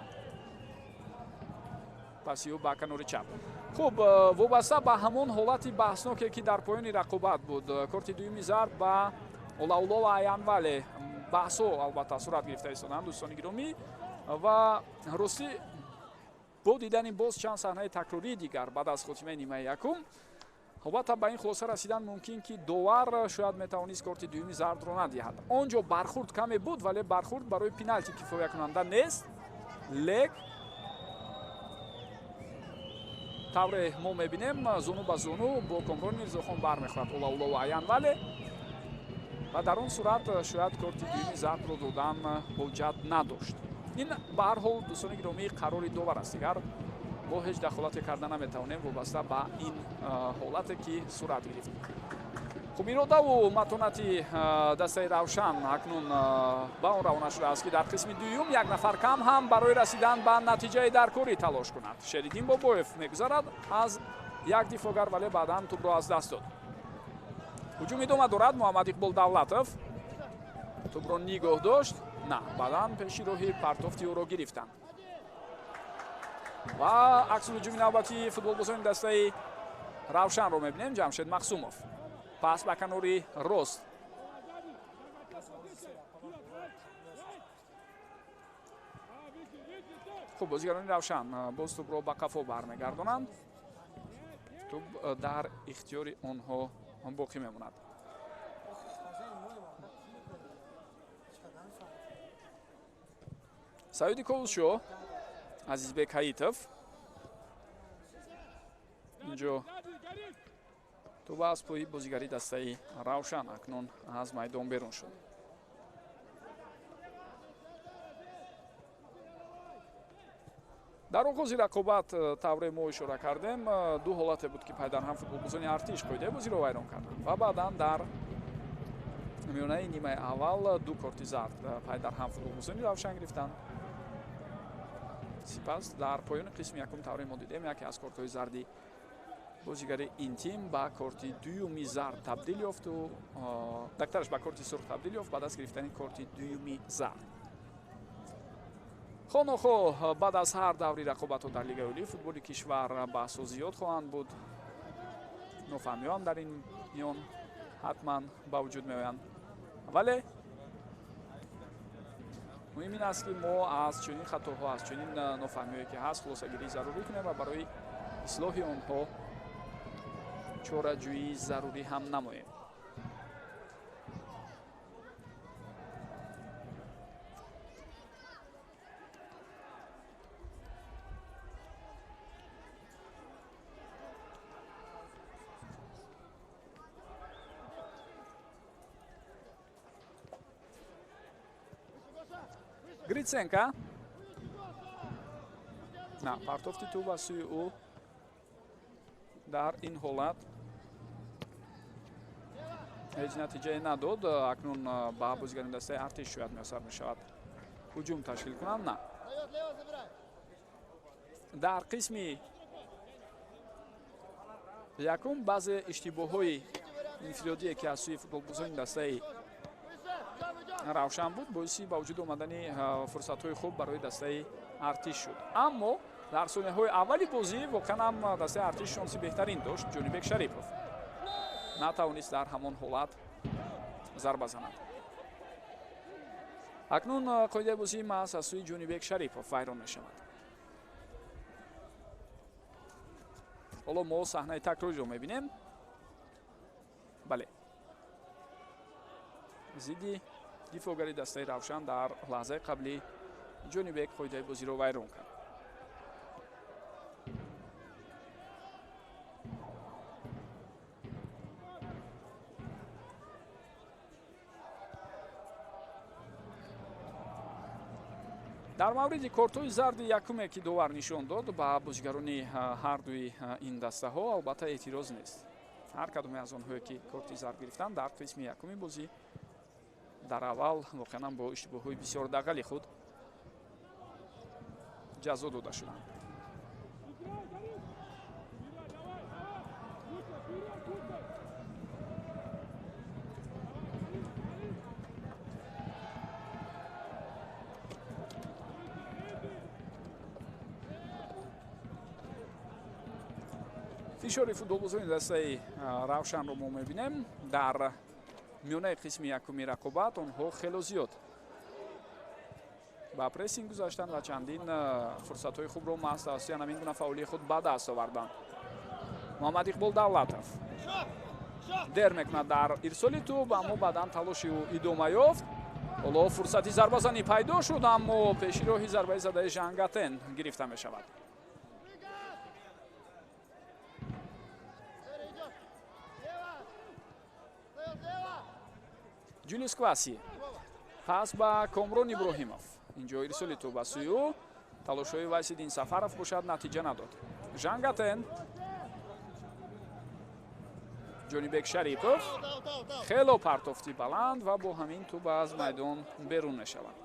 паси ӯ ба канори чап. Хуб, вобаста ба ҳамон ҳолати баҳсноке, ки дар поёни рақобат буд, корти дуюми зард ба Олаулова Аянвале, баҳсҳо албатта сурат гирифта истоданд, дӯстони гиромӣ, ва ростӣ бо дидани боз чанд саҳнаи такрории дигар баъд аз хотимаи нимаи якум, албатта ба ин хулоса расидан мумкин, ки довар шояд метавонист корти дуюми зардро надиҳад. Он ҷо бархурд каме буд, вале бархурд барои пеналти кифоякунанда нест. Лек тавре мо мебинем, зону ба зону бо Комрон Мирзохон бармехӯрад Олаулова Аянвале ва дар он сурат шояд корти дуюми зардро додан ҳоҷат надошт. Ин ба ҳар ҳол, дӯстони гиромӣ, қарори довар аст. Дигар мо ҳеҷ дахолате карда наметавонем вобаста ба ин ҳолате, ки сурат гирифт. Хуб, иродаву матонати дастаи Равшан акнун ба он равона шудааст, ки дар қисми дуюм як нафар кам ҳам барои расидан ба натиҷаи даркорӣ талош кунад. Шериддин Бобоев мегузарад аз як дифоъгар, вале баъдан тӯбро аз даст дод. Ҳуҷум идома дорад. Муҳаммад Иқбол Давлатов тӯбро нигоҳ дошт, на, баъдан пеши роҳи партофти ӯро гирифтанд. Ва аксулҳуҷуми навбатии футболбозони дастаи Равшанро мебинем. Ҷамшед Мақсумов пас ба канори рост. Хуб, бозигарони Равшан боз тӯбро ба қафо бармегардонанд. Тӯб дар ихтиёри онҳо боқӣ мемонад. Саиди Ковусшо, Азизбек Ҳаитов. Инҷо тӯб аз пои бозигари дастаи Равшан акнун аз майдон берун шуд. Дар оғози рақобат тавре мо ишора кардем, ду ҳолате буд, ки пайдарҳам футболбозони Артиш қоидаи бозиро вайрон карданд ва баъдан дар миёнаи нимаи аввал ду корти зард пайдарҳам футболбозони Равшан гирифтанд. Сипас дар поёни қисми якум тавре мо дидем, яке аз кортҳои зарди бозигари ин тим ба корти дуюми зард табдил ёфту дактараш ба корти сурх табдил ёфт баъд аз гирифтани корти дуюми зард. Хонохо баъд аз ҳар даври рақобатҳо дар Лигаи Олии футболи кишвар баҳсҳо зиёд хоҳанд буд. Нофаҳмиҳо ҳам дар ин миён ҳатман ба вуҷуд меоянд. Вале муҳим ин аст, ки мо аз чунин хатоҳо, аз чунин нофаҳмиҳое ки ҳаст, хулосагирии зарурӣ кунем ва барои ислоҳи онҳо чораҷӯии зарурӣ ҳам намоем. Гриценко. На, партофти тӯб аз сӯи ӯ дар ин ҳолат ҳеҷ натиҷае надод. Акнун ба бозигарони дастаи Артиш шояд муяссар мешавад ҳуҷум ташкил кунанд. На. Дар қисми якум баъзе иштибоҳҳои инфиродие, ки аз сӯи футболбозони дастаи Равшан буд, боиси ба вуҷуд омадани фурсатҳои хуб барои дастаи Артиш шуд. Аммо дар сонияҳои аввали бозӣ воқеан ҳам дастаи Артиш шонси беҳтарин дошт. Ҷонибек Шарипов натавонист дар ҳамон ҳолат зарба занад. Акнун қоидаи бозии маҳз аз сӯи Ҷонибек Шарипов вайрон мешавад. Ҳоло мо саҳнаи такрориро мебинем. Бале, зидди дифоъгари дастаи Равшан дар лаҳзаи қаблӣ Ҷонибек қоидаи бозиро вайрон кард. Дар мавриди кортҳои зарди якуме, ки довар нишон дод ба бозигарони ҳардуи ин дастаҳо, албатта эътироз нест. Ҳар кадоме аз онҳое, ки корти зард гирифтанд дар қисми якуми бозӣ, дар аввал воқеан бо иштибоҳҳои бисёр дағали худ ҷазо дода шуданд. Фишори футболбозони дастаи Равшанро мо мебинем. Дар миёнаи қисми якуми рақобат онҳо хело зиёд ба прессинг гузаштанд ва чандин фурсатҳои хубро маҳз тавассути ҳамин гуна фаъолии худ ба даст оварданд. Муҳаммад Иқбол Давлатов дер мекунад дар ирсоли тӯб, аммо баъдан талоши ӯ идома ёфт. Ҳоло фурсати зарбазанӣ пайдо шуд, аммо пеши роҳи зарбаи задаи Жангатен гирифта мешавад. Ҷулиус Кваси пас ба Комрон Иброҳимов. Инҷо ирсоли тӯб аз сӯи ӯ. Талошҳои Вайсиддин Сафаров бошад натиҷа надод. Жангатен, Ҷонибек Шарипов хело партофти баланд ва бо ҳамин тӯб аз майдон берун мешавад.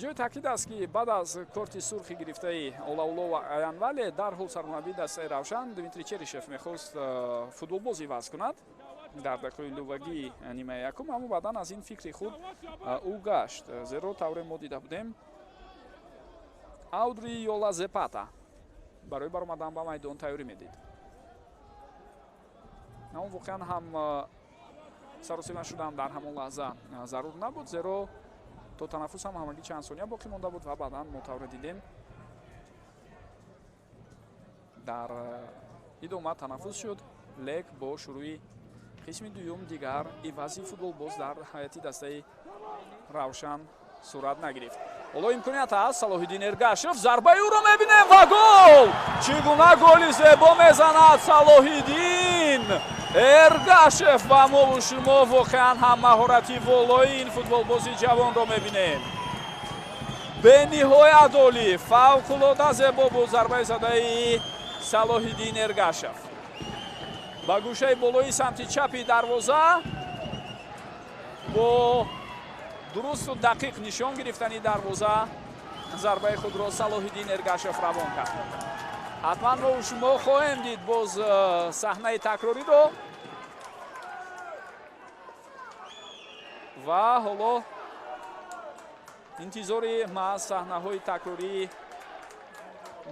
Ҷои таъкид аст, ки баъд аз корти сурхи гирифтаи Олаулова Аянвале дарҳол сармураббии дастаи Равшан Дмитрий Черишев мехост футболбоз иваз кунад дар дақиқаи лувагии нимаи якум, аммо баъдан аз ин фикри худ ӯ гашт, зеро тавре мо дида будем Аудри Йола Зепата барои баромадан ба майдон тайёрӣ медид. Аммо воқеан ҳам саросима шудан дар ҳамон лаҳза зарур набуд, зеро то танаффус ҳам ҳамагӣ чанд сония боқӣ монда буд ва баъдан мо тавре дидем дар идома танаффус шуд, лек бо шурӯи қисми дуюм дигар ивази футболбоз дар ҳайати дастаи Равшан сурат нагирифт. Ҳоло имконият аст, Салоҳиддин Эргашев зарбаи ӯро мебинем ва гол! Чӣ гуна голи зебо мезанад Салоҳиддин Эргашев ва мову шумо воқеан ҳам маҳорати волои ин футболбози ҷавонро мебинем. Бениҳоят олӣ, фавқулода зебо буд зарбаи задаи Салоҳиддин Эргашев. Ба гӯшаи болои самти чапи дарвоза бо дурусту дақиқ нишон гирифтани дарвоза зарбаи худро Салоҳиддин Эргашев равон кард. Ҳатман мо шумо хоҳем дид боз саҳнаи такрориро ва ҳоло интизори маҳз саҳнаҳои такрории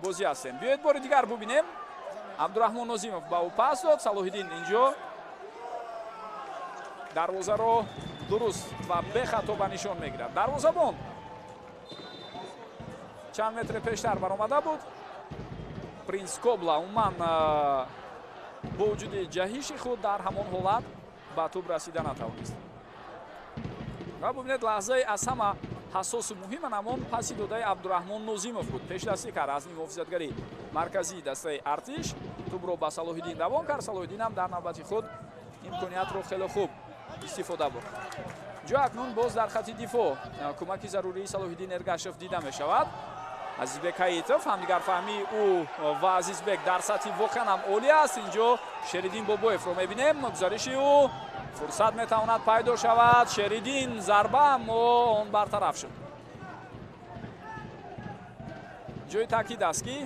бозӣ ҳастем. Биёед бори дигар бубинем. Абдураҳмон Нозимов ба ӯ пас дод. Салоҳиддин инҷо дарвозаро дуруст ва бехато ба нишон мегирад. Дарвозабон чанд метр пештар баромада буд. Принс Кобла умуман бо вуҷуди ҷаҳиши худ дар ҳамон ҳолат ба тӯб расида натавонист. Ва бубинед лаҳзаи аз ҳама ҳассосу муҳим ҳамон паси додаи Абдураҳмон Нозимов буд. Пешдастӣ кард аз муҳофизатгари марказии дастаи Артиш, тӯбро ба Салоҳиддин равон кард. Салоҳиддин ҳам дар навбати худ имкониятро хеле хуб истифода бурд. Ҷо акнун боз дар хати дифоъ кӯмаки зарурии Салоҳиддин Эргашев дида мешавад. Азизбек Ҳаитов, ҳамдигарфаҳмии ӯ ва Азизбек дар сатҳи воқеан ҳам олӣ аст. Инҷо Шериддин Бобоевро мебинем. Гузариши ӯ фурсат метавонад пайдо шавад. Шериддин зарба, аммо он бартараф шуд. Ҷои таъкид аст, ки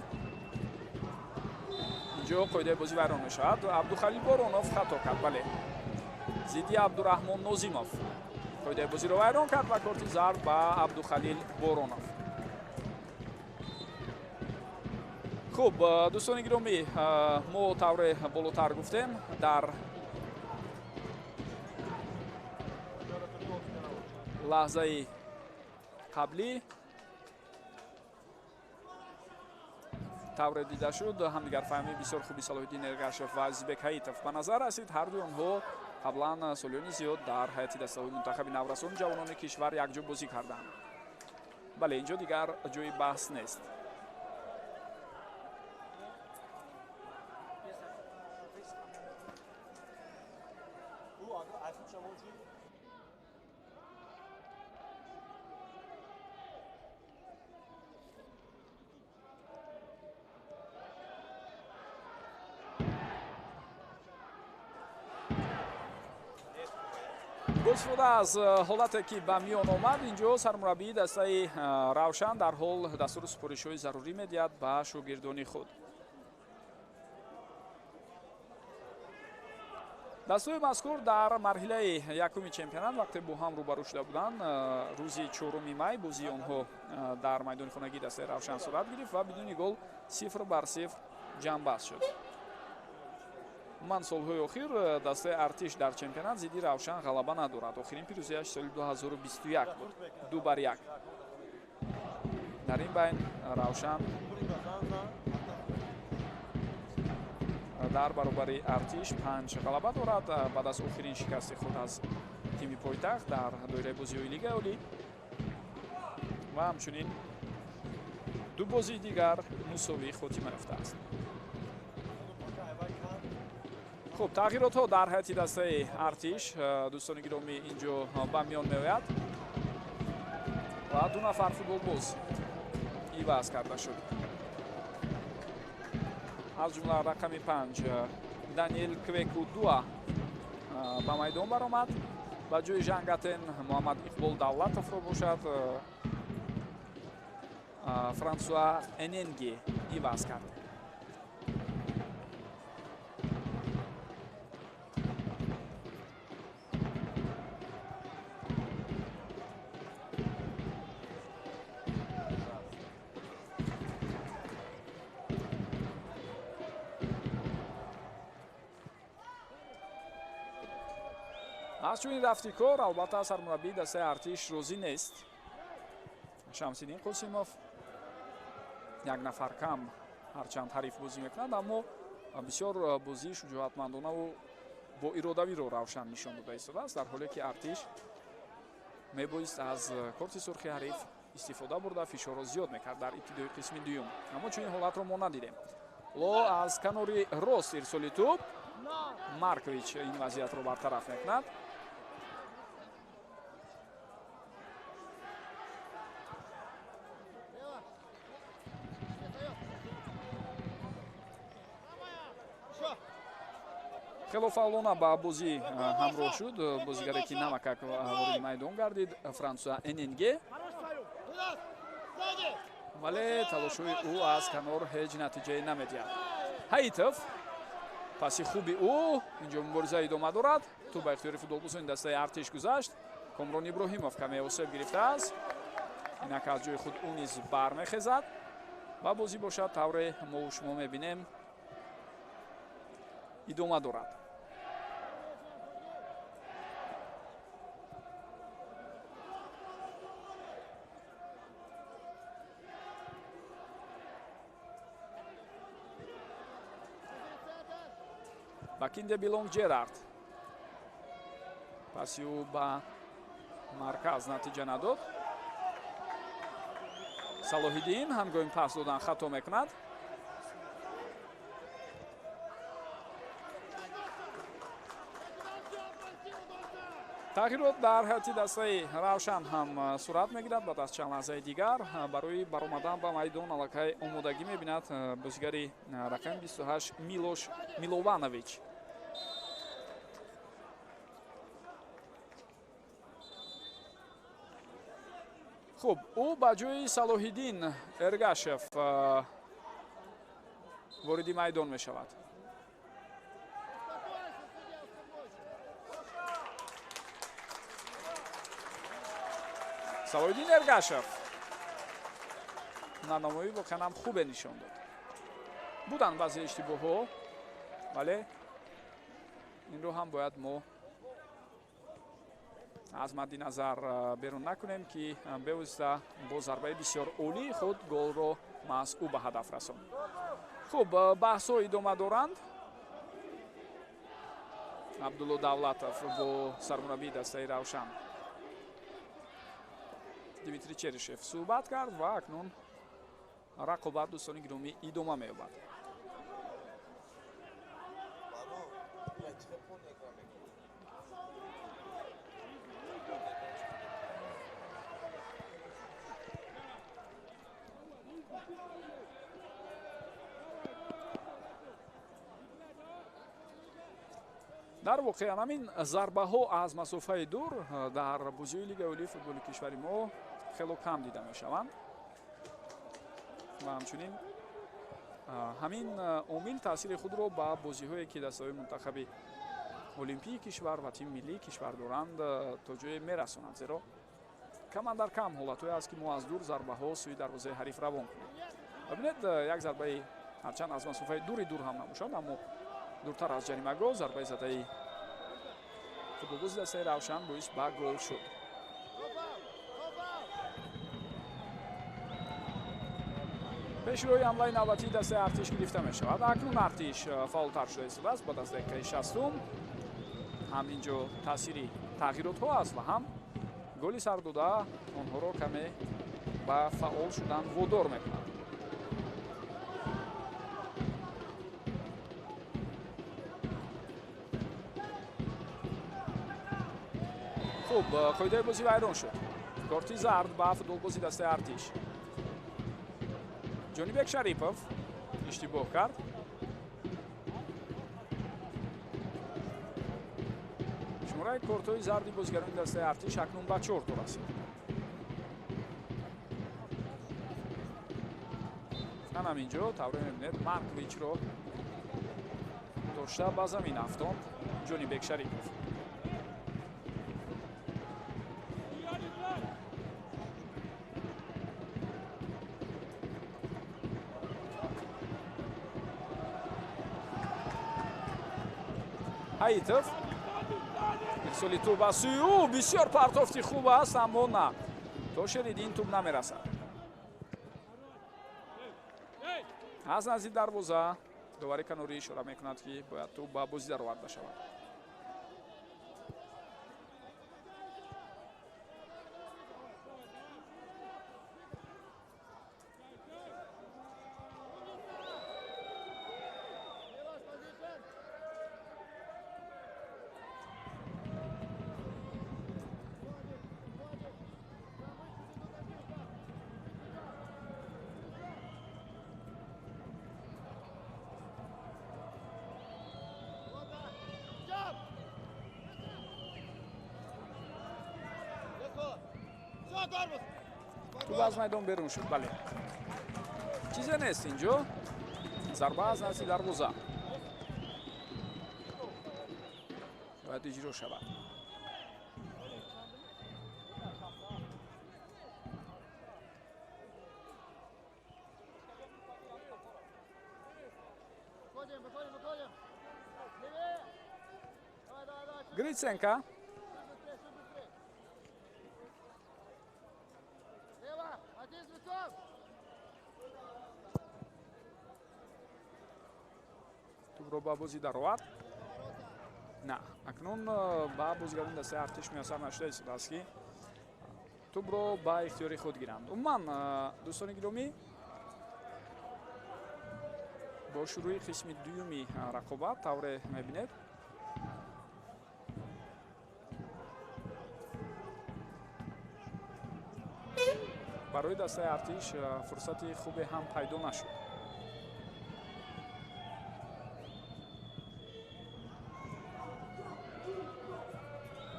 инҷо қоидаи бозӣ вайрон мешавад. Абдухалил Боронов хато кард, бале, зидди Абдураҳмон Нозимов қоидаи бозиро вайрон кард ва корти зард ба Абдухалил Боронов. Хуб, дӯстони гиромӣ, мо тавре болотар гуфтем, дар лаҳзаи қаблӣ тавре дида шуд ҳамдигарфаҳмии бисёр хуби Салоҳиддин Эргашев ва Азизбек Ҳаитов ба назар расид. Ҳардуи онҳо қаблан солиёни зиёд дар ҳайати дастаҳои мунтахаби наврасону ҷавонони кишвар якҷо бозӣ карданд. Бале, инҷо дигар ҷои баҳс нест. Бо истифода аз ҳолате ки ба миён омад, инҷо сармураббии дастаи Равшан дар ҳол дастуру супоришҳои зарурӣ медиҳад ба шогирдони худ. Дастаҳои мазкур дар марҳилаи якуми чемпионат вақте бо ҳам рӯбарӯ шуда буданд, рӯзи 4 май бозии онҳо дар майдони хонагии дастаи Равшан сурат гирифт ва бидуни гол 0-0 ҷамъбаст шуд. Ман солҳои охир дастаи Артиш дар чемпионат зидди Равшан ғалаба надорад. Охирин пирӯзиаш соли 2021 буд, 2-1. Дар ин байн Равшан дар баробари Артиш 5 ғалаба дорад баъд аз охирин шикасти худ аз тими пойтахт дар доираи бозиҳои Лигаи Олӣ ва ҳамчунин ду бозии дигар мусовӣ хотима ёфтааст. Хуб, тағйиротҳо дар ҳайати дастаи Артиш дӯстони гиромӣ инҷо ба миён меояд ва ду нафар футболбоз иваз карда шуд. Аз ҷумла рақами 5 Даниэл Квекудуа ба майдон баромад. Ба ҷои Жангатен Муҳаммад Иқбол Давлатовро бошад Франсуа Эненге иваз кард. Аз чунин рафти кор албатта сармураббии дастаи Артиш розӣ нест. Шамсиддин Қосимов як нафар кам ҳарчанд ҳариф бозӣ мекунад, аммо бисёр бозии шуҷоатмандонаву бо иродавиро равшан нишон дода истодааст, дар ҳоле ки Артиш мебоист аз корти сурхи ҳариф истифода бурда фишорро зиёд мекард дар ибтидои қисми дуюм. Аммо чунин ҳолатро мо надидем. Ло аз канори рост ирсоли тӯб, Маркович ин вазъиятро бартараф мекунад. Хело фаъолона ба бозӣ ҳамроҳ шуд бозигаре ки намакак вориди майдон гардид, Франсуа Эненге, вале талошҳои ӯ аз канор ҳеҷ натиҷае намедиҳад. Ҳаитов паси хуби ӯ, инҷо мубориза идома дорад. Тӯб ба ихтиёри футболбозони дастаи Артиш гузашт. Комрон Иброҳимов каме осеб гирифтааст, инак аз ҷои худ ӯ низ бармехезад ва бозӣ бошад тавре мову шумо мебинем идома дорад. Бакинде Билонг Джерард паси ӯ ба марказ натиҷа надод. Салоҳиддин ҳангоми пас додан хато мекунад. Тағйирот дар ҳайати дастаи Равшан ҳам сурат мегирад. Баъд аз чанд лаҳзаи дигар барои баромадан ба майдон аллакай омодагӣ мебинад бозигари рақами 28 Милош Милованович. Хуб, ӯ ба ҷои Салоҳиддин Эргашев вориди майдон мешавад. Салоҳиддин Эргашев ҳунарнамоӣ воқеан ҳам хубе нишон дод. Буданд баъзе иштибоҳҳо, вале инро ҳам бояд мо аз мадди назар берун накунем, ки бевосита бо зарбаи бисёр олии худ голро маҳз ӯ ба ҳадаф расонд. Хуб, баҳсҳо идома доранд. Абдулло Давлатов бо сармураббии дастаи Равшан Дмитрий Черишев суҳбат кард ва акнун рақобат дӯстони гиромӣ идома меёбад. Дар воқеъ ҳамин зарбаҳо аз масофаи дур дар бозиҳои Лигаи олии футболи кишвари мо хело кам дида мешаванд ва ҳамчунин ҳамин омил таъсири худро ба бозиҳое ки дастаҳои мунтахаби олимпии кишвар ва тими миллии кишвар доранд то ҷое мерасонад, зеро каман дар кам ҳолатҳое аст ки мо аз дур зарбаҳо сӯи дарвозаи ҳариф равон кунем. Бибинед, як зарбаи ҳарчанд аз масофаи дури дур ҳам набошад, аммо дуртар аз ҷаримагоҳ зарбаи задаи футболбози дастаи Равшан боис ба гол шуд. Пешрои ҳамлаи навбатии дастаи Артиш гирифта мешавад. Акнун Артиш фаъолтар шуда истодааст. Баъд аз дақиқаи 60 ҳам инҷо таъсири тағйиротҳо аст ва ҳам голи сардода онҳоро каме ба фаъол шудан водор мекунад. Хуб, қоидаи бозӣ вайрон шуд. Корти зард ба футболбози дастаи Артиш. Ҷонибек Шарипов иштибоҳ кард. Шумораи кортҳои зарди бозигарони дастаи Артиш акнун ба 4 то расид. Воқеан ҳам инҷо тавре мебинед Марковичро дошта ба замин афтонд Ҷонибек Шарипов. Ҳаитов ирсоли тӯб аз сӯи ӯ бисёр партофти хуб аст, аммо на, то Шериддин тӯб намерасад. Аз назди дарвоза довари канорӣ ишора мекунад, ки бояд тӯб ба бозӣ дароварда шавад. Тӯб аз майдон берун шуд. Бале, чизе нест инҷо, зарба аз назди дарвоза бояд иҷро шавад. Гриценко тӯбро ба бозӣ даровард. На, акнун ба бозигарони дастаи артиш муяссар нашуда истодааст, ки тӯбро ба ихтиёри худ гиранд. Умуман, дӯстони гиромӣ, бо шурӯи қисми дуюми рақобат тавре мебинед барои дастаи артиш фурсати хубе ҳам пайдо нашуд.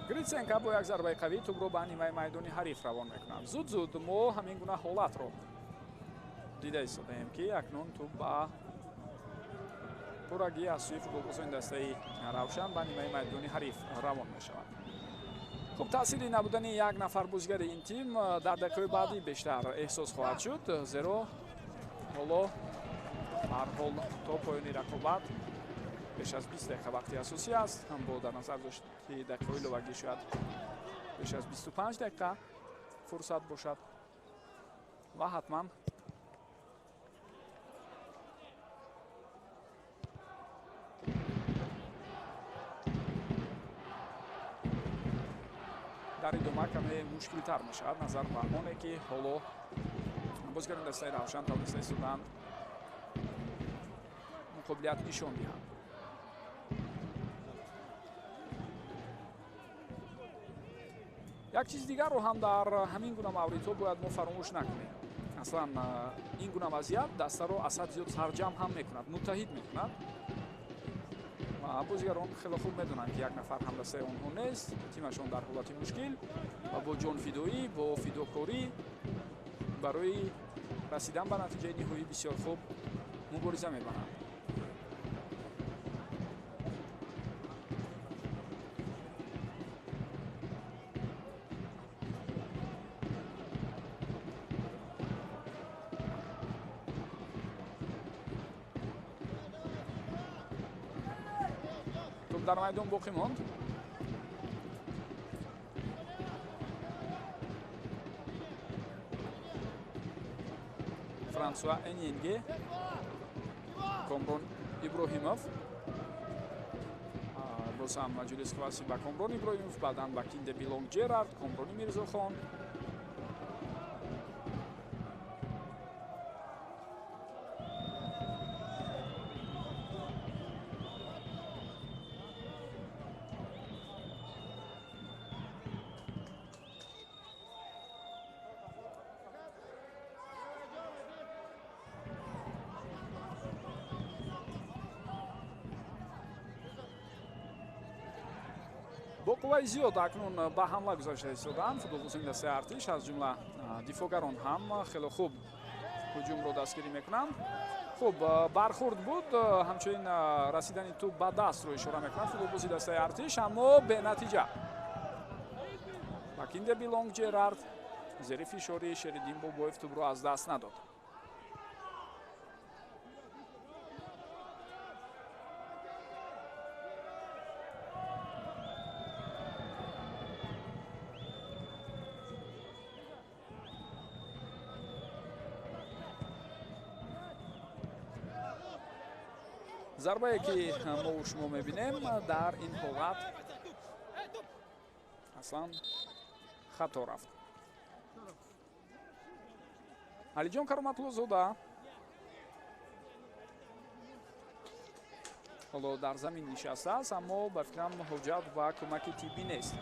Гриценко бо як зарбаи қавӣ тӯбро ба нимаи майдони ҳариф равон мекунад. Зуд-зуд мо ҳамин гуна ҳолатро дида истодаем, ки акнун тӯб ба пуррагӣ аз сӯи футболбозони дастаи Равшан ба нимаи майдони ҳариф равон мешавад. Хуб, таъсири набудани як нафар бозигари ин тим дар дақиқаҳои баъдӣ бештар эҳсос хоҳад шуд, зеро ҳоло ҳар ҳол то поёни рақобат беш аз 20 дақиқа вақти асосӣ аст. Ҳам бо дар назар дошт, ки дақиқаҳои иловагӣ шояд беш аз 25 дақиқа фурсат бошад ва ҳатман дар идома каме мушкилтар мешавад назар ба оне, ки ҳоло бозигарони дастаи Равшан тавониста истодаанд муқобилият нишон диҳанд. Як чиз дигарро ҳам дар ҳамин гуна мавридҳо бояд мо фаромӯш накунем. Аслан ин гуна вазъият дастаро аз ҳад зиёд сарҷамъ ҳам мекунад, муттаҳид мекунад. Ва бозигарон хеле хуб медонанд, ки як нафар ҳамдастаи онҳо нест, тимашон дар ҳолати мушкил ва бо ҷонфидоӣ, бо фидокорӣ барои расидан ба натиҷаи ниҳоӣ бисёр хуб мубориза мебаранд. Дар майдон боқӣ монд. Франсуа Эньенге, Комрон Иброҳимов, боз ҳам Ҷулис Кваси ба Комрон Иброҳимов, баъдан ба Кинде Билонг Ҷерард, Комрони Мирзохон. Бо қувваи зиёд акнун ба ҳамла гузашта истодаанд футболбозони дастаи артиш, аз ҷумла дифоъгарон ҳам хеле хуб Ҳуҷумро дастгирӣ мекунанд. Хуб, бархурд буд, ҳамчунин расидани тӯб ба дастро ишора мекунад футболбози дастаи Артиш, аммо бенатиҷа. Бакинде Билонг Ҷерард зери фишори Шериддин Бобоев тӯбро аз даст надод. Зарбае ки мо шумо мебинем дар ин ҳолат аслан хато рафт. Алиҷон Кароматлузода ҳоло дар замин нишастааст, аммо ба фикрам ҳуҷҷат ва кӯмаки тиббӣ нест.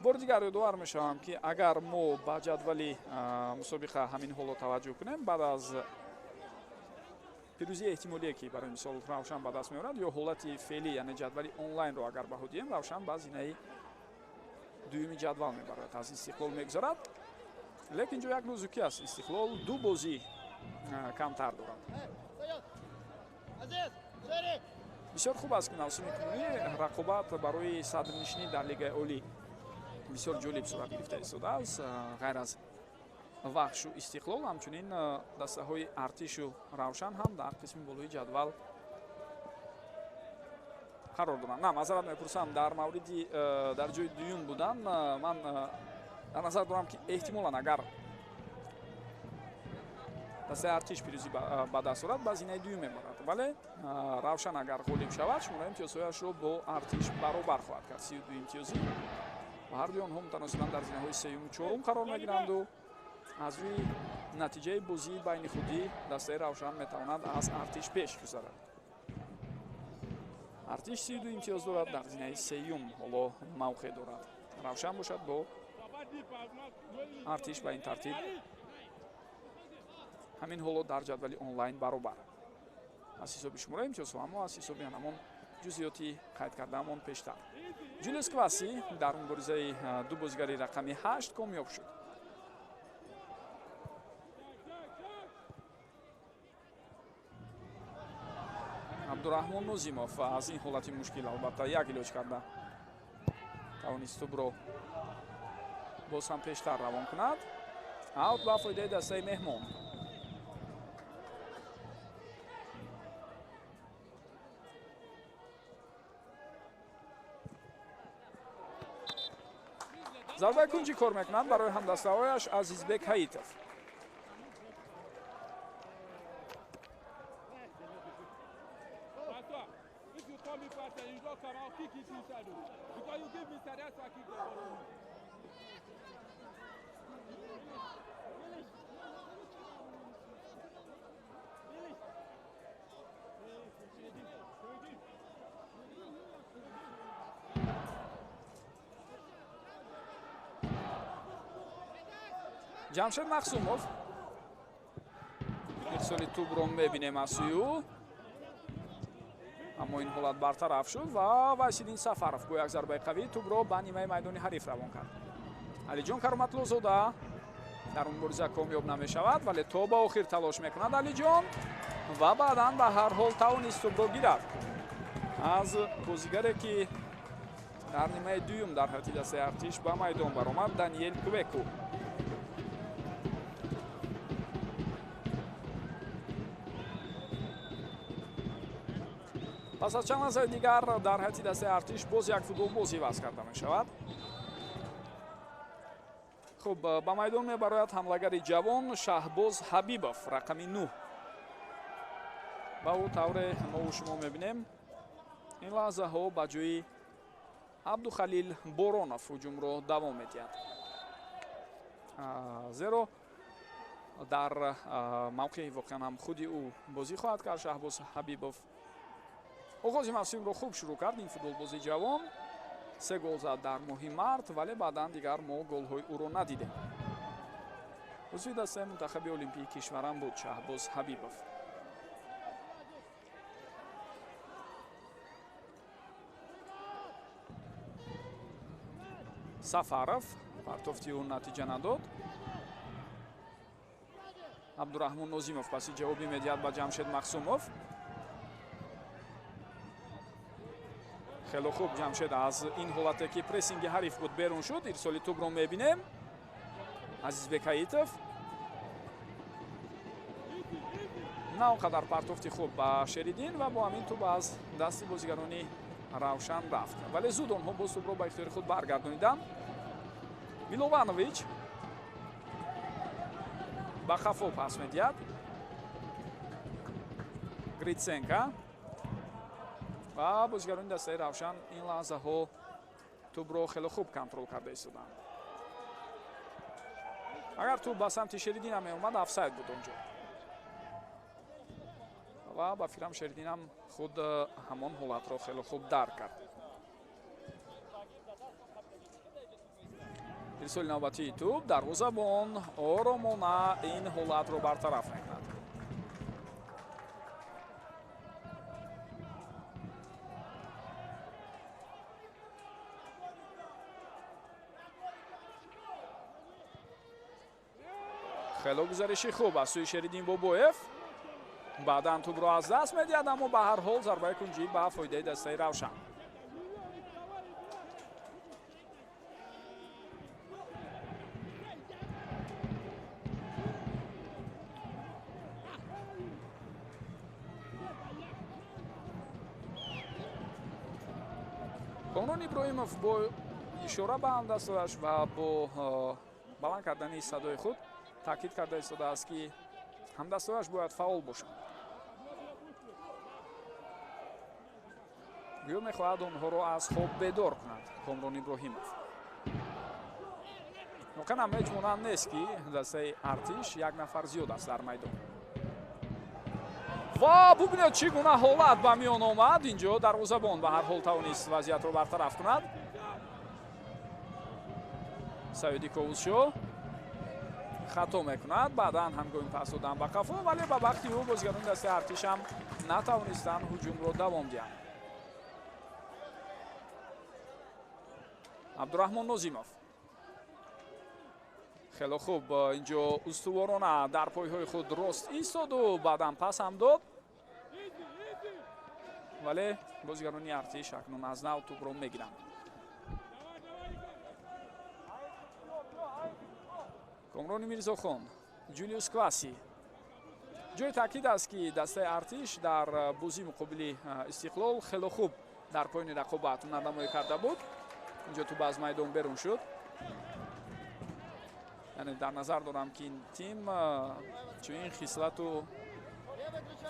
Бори дигар ёдовар мешавам, ки агар мо ба ҷадвали мусобиқа ҳамин ҳоло таваҷҷӯҳ кунем, баъд аз пирӯзии эҳтимолие, ки барои мисол Равшан ба даст меорад, ё ҳолати феълӣ, яъне ҷадвали онлайнро агар баҳо диҳем, Равшан ба зинаи дуюми ҷадвал мебарояд, аз Истиқлол мегузарад. Лекин ҷо як нозукӣ аст, Истиқлол ду бозӣ камтар дорад. Бисёр хуб аст, ки мавсими кунунӣ рақобат барои садрнишинӣ дар Лигаи Олӣ бисёр ҷолиб сурат гирифта истодааст. Ғайр аз Вахшу Истиқлол, ҳамчунин дастаҳои Артишу Равшан ҳам дар қисми болои ҷадвал қарор доранд. На, маъзарат мепурсам, дар мавриди дар ҷои дуюм будан ман дар назар дорам, ки эҳтимолан агар дастаи Артиш пирӯзӣ ба даст орад, ба зинаи дуюм мебарад, вале Равшан агар ғолиб шавад, шумораи имтиёзҳояшро бо Артиш баробар хоҳад кард, 32 имтиёзӣ, ва ҳар дуи онҳо мутаносибан дар зинаҳои сеюму чорум қарор мегиранду аз рӯи натиҷаи бозии байни худӣ дастаи Равшан метавонад аз Артиш пеш гузарад. Артиш 32 имтиёз дорад, дар зинаи сеюм ҳоло мавқеъ дорад. Равшан бошад бо Артиш ба ин тартиб ҳамин ҳоло дар ҷадвали онлайн баробар аз ҳисоби шумораи имтиёзҳо, аммо аз ҳисоби ҳамон ҷузъиёти қайд кардаамон пештар. Ҷулиус Кваси дар муборизаи ду бозигари рақами 8 комёб шуд. Абдураҳмон Нозимов аз ин ҳолати мушкил албатта як илоҷ карда тавонист тӯбро боз ҳам пештар равон кунад. Аут ба фоидаи дастаи меҳмон. Зарбаи кунҷӣ кор мекунад барои ҳамдастаҳояш Азизбек Ҳаитов. Ҷамшед Мақсумов ирсоли тӯбро мебинем аз сӯи ӯ, аммо ин ҳолат бартараф шуд ва Вайсиддин Сафаров бо як зарбаи қавӣ тӯбро ба нимаи майдони ҳариф равон кард. Алиҷон Кароматлузода дар мубориза комёб намешавад, вале то ба охир талош мекунад Алиҷон ва баъдан ба ҳар ҳол тавонист тӯбро гирад аз бозигаре, ки дар нимаи дуюм дар ҳайати дастаи Артиш ба майдон баромад, Даниел Квеку. Пас аз чанд лаҳзаи дигар дар ҳайати дастаи Артиш боз як футболбоз иваз карда мешавад. Хуб, ба майдон мебарояд ҳамлагари ҷавон Шаҳбоз Ҳабибов, рақами 9. Ба ӯ тавре мову шумо мебинем, ин лаҳзаҳо ба ҷои Абдухалил Боронов ҳуҷумро давом медиҳад, зеро дар мавқеи воқеан ҳам худи ӯ бозӣ хоҳад кард. Шаҳбоз Ҳабибов оғози мавсимро хуб шурӯъ кард. Ин футболбози ҷавон 3 гол зад дар моҳи март, вале баъдан дигар мо голҳои ӯро надидем. Узви дастаи мунтахаби олимпии кишварам буд Шаҳбоз Ҳабибов. Сафаров партофти ӯ натиҷа надод. Абдураҳмон Нозимов паси ҷавобӣ медиҳад ба Ҷамшед Махсумов. Хело хуб Ҷамшед аз ин ҳолате ки прессинги ҳариф буд берун шуд. Ирсоли тӯбро мебинем. Азизбек Ҳаитов на он қадар партофти хуб ба Шеридин ва бо ҳамин тӯб аз дасти бозигарони Равшан рафт. Вале зуд онҳо боз тӯбро ба ихтиёри худ баргардониданд. Милованович ба хафо пас медиҳад. Гритсенко ва бозигарони дастаи Равшан ин лаҳзаҳо тӯбро хеле хуб контрол карда истоданд. Агар тӯб ба самти Шеридин ҳам меомад, офсайд буд онҷо. Ва ба фикрам Шеридин ҳам худ ҳамон ҳолатро хеле хуб дарк кард. Ирсоли навбатии тӯб дарвозабон оромона ин ҳолатро бартараф мекунад. Хело гузариши хуб аз сӯи Шеридин Бобоев. Баъдан тӯбро аз даст медиҳад, аммо ба ҳар ҳол зарбаи кунҷӣ ба фоидаи дастаи Равшан. Комрон Иброҳимов бо ишора ба ҳамдастонаш ва бо баланд кардани садои худ таъкид карда истодааст, ки ҳамдастонаш бояд фаъол бошанд. Гӯё мехоҳад онҳоро аз хоб бедор кунад Комрон Иброҳимов. Воқеан ҳам ҳеҷ монанд нест, ки дастаи Артиш як нафар зиёд аст дар майдон. Ва бубинед, чӣ гуна ҳолат ба миён омад. Инҷо дарвозабон ба ҳар ҳол тавонист вазъиятро бартараф кунад. Саиди Ковусшо хато мекунад, баъдан ҳангоми пас додан ба қафо, вале ба бахти ӯ бозигарони дастаи Артиш ҳам натавонистанд ҳуҷумро давом диҳанд. Абдураҳмон Нозимов хело хуб инҷо устуворона дар пойҳои худ рост истоду баъдан пас ҳам дод, вале бозигарони Артиш акнун аз нав тӯбро мегиранд. Комрони Мирзохон, Ҷулиус Кваси. Ҷои таъкид аст, ки дастаи Артиш дар бозии муқобили Истиқлол хело хуб дар поёни рақобат ҳунарнамоӣ карда буд. Инҷо тӯб аз майдон берун шуд. Яъне дар назар дорам, ки ин тим чунин хислату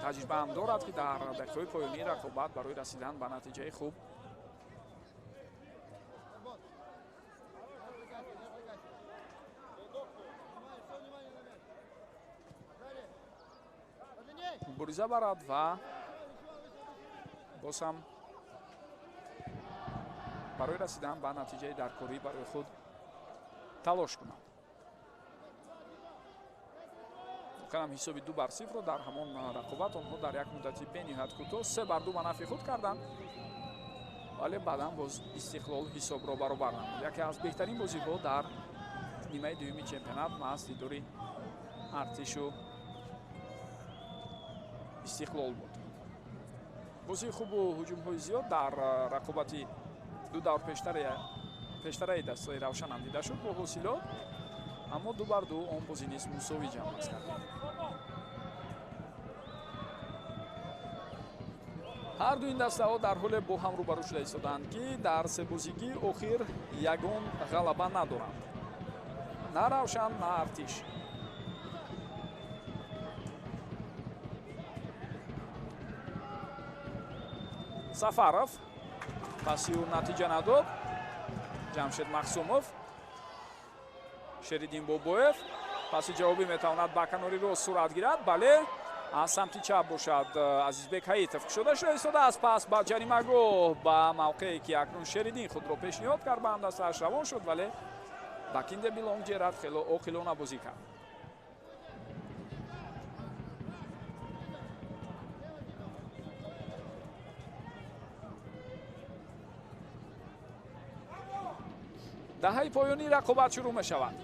таҷриба ҳам дорад, ки дар дақиқаҳои поёнии рақобат барои расидан ба натиҷаи хуб мубориза барад ва боз ҳам барои расидан ба натиҷаи даркорӣ барои худ талош кунад. Воқеан ҳам ҳисоби 2-0 дар ҳамон рақобат онҳо дар як муддати бениҳоят кӯтоҳ 3-2 ба нафъи худ карданд, вале баъдан боз Истиқлол ҳисобро баробар намуд. Яке аз беҳтарин бозиҳо дар нимаи дуюми чемпионат маҳз дидори Артишу Истиқлол буд. Бозии хубу ҳуҷумҳои зиёд дар рақобати ду давр пештараи дастаи Равшан ҳам дида шуд бо ҳосилот, аммо 2-2 он бозӣ низ мусовӣ ҷамъбаст кард. Ҳар ду ин дастаҳо дар ҳоле бо ҳам рӯбарӯ шуда истоданд, ки дар себозигии охир ягон ғалаба надоранд. На Равшан, на Артиш. Сафаров паси ӯ натиҷа надод. Ҷамшед Махсумов, Шеридин Бобоев паси ҷавобӣ метавонад ба канори рост сурат гирад. Бале, аз самти чап бошад Азизбек Ҳаитов кушода шуда истодааст. Пас ба ҷаримагоҳ, ба мавқее ки акнун Шеридин худро пешниҳод кард, ба ҳамдастааш равон шуд, вале Бакинде Билонг Ҷерард хело оқилона бозӣ кард. Даҳаи поёнии рақобат шурӯъ мешавад.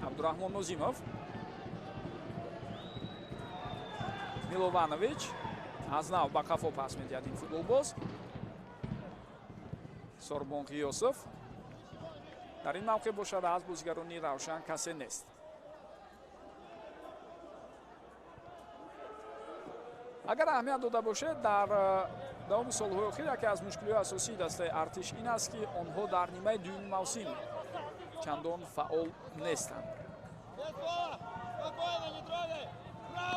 Абдураҳмон Нозимов, Милованович аз нав ба қафо пас медиҳад ин футболбоз. Сорбон Ғиёсов дар ин мавқеъ бошад, аз бозигарони Равшан касе нест. Агар аҳамият дода бошед, дар давоми солҳои охир яке аз мушкилиҳои асосии дастаи Артиш ин аст, ки онҳо дар нимаи дуюми мавсим чандон фаъол нестанд.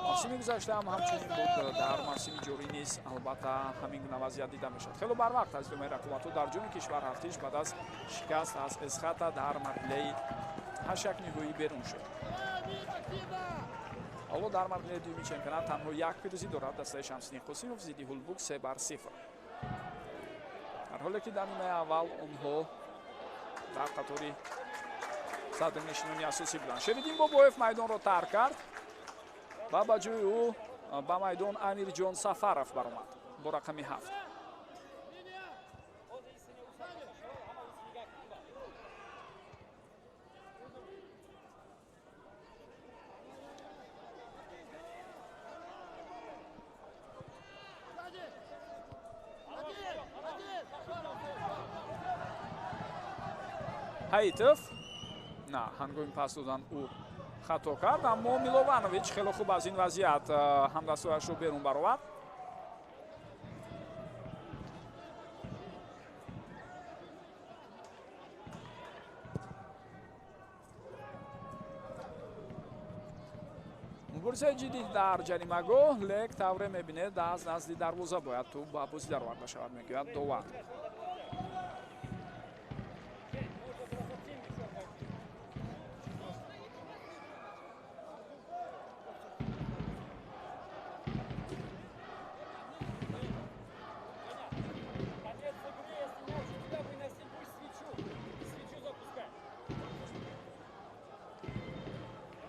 Мавсими гузашта ҳам ҳамчунин буд, дар мавсими ҷорӣ низ албатта ҳамин гуна вазъият дида мешавад. Хело барвақт аз идомаи рақобатҳо дар ҷоми кишвар Артиш баъд аз шикаст аз Эсхата дар марҳилаи ҳаштякниҳоӣ берун шуд. Ҳоло дар марҳилаи дуюми чемпионат танҳо як пирӯзӣ дорад дастаи Шамсиддин Қосимов зидди Ҳулбук 3-0. Дар ҳоле ки дар нимаи аввал онҳо дар қатори садрнишинони асосӣ буданд. Шериддин Бобоев майдонро тарк кард ва ба ҷои ӯ ба майдон Амирҷон Сафаров баромад бо рақами 7. Ҳаитов на, ҳангоми пас додан ӯ хато кард, аммо Милованович хеле хуб аз ин вазъият ҳамдастҳояшро берун баровард. Муборизаи ҷиддӣ дар ҷаримагоҳ, лек тавре мебинед аз назди дарвоза бояд тӯб ба бозӣ дароварда шавад, мегӯяд довар.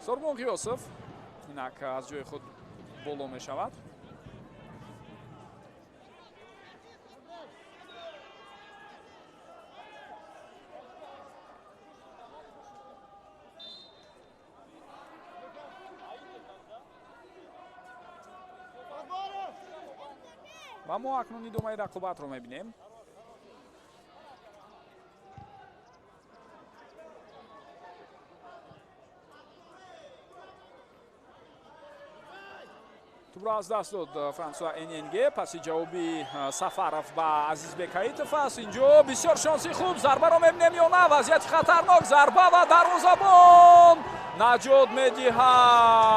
Сорбон Ғиёсов инак аз ҷои худ боло мешавад. Ва мо акнун идомаи рақобатро мебинем. Тӯбро аз даст дод Франсуа Эненге паси ҷавоби Сафаров ба Азизбек Ҳаитов аст. Инҷо бисёр шонси хуб, зарбаро мебинем ё на? Вазъияти хатарнок, зарба ва дарвозабон наҷот медиҳад.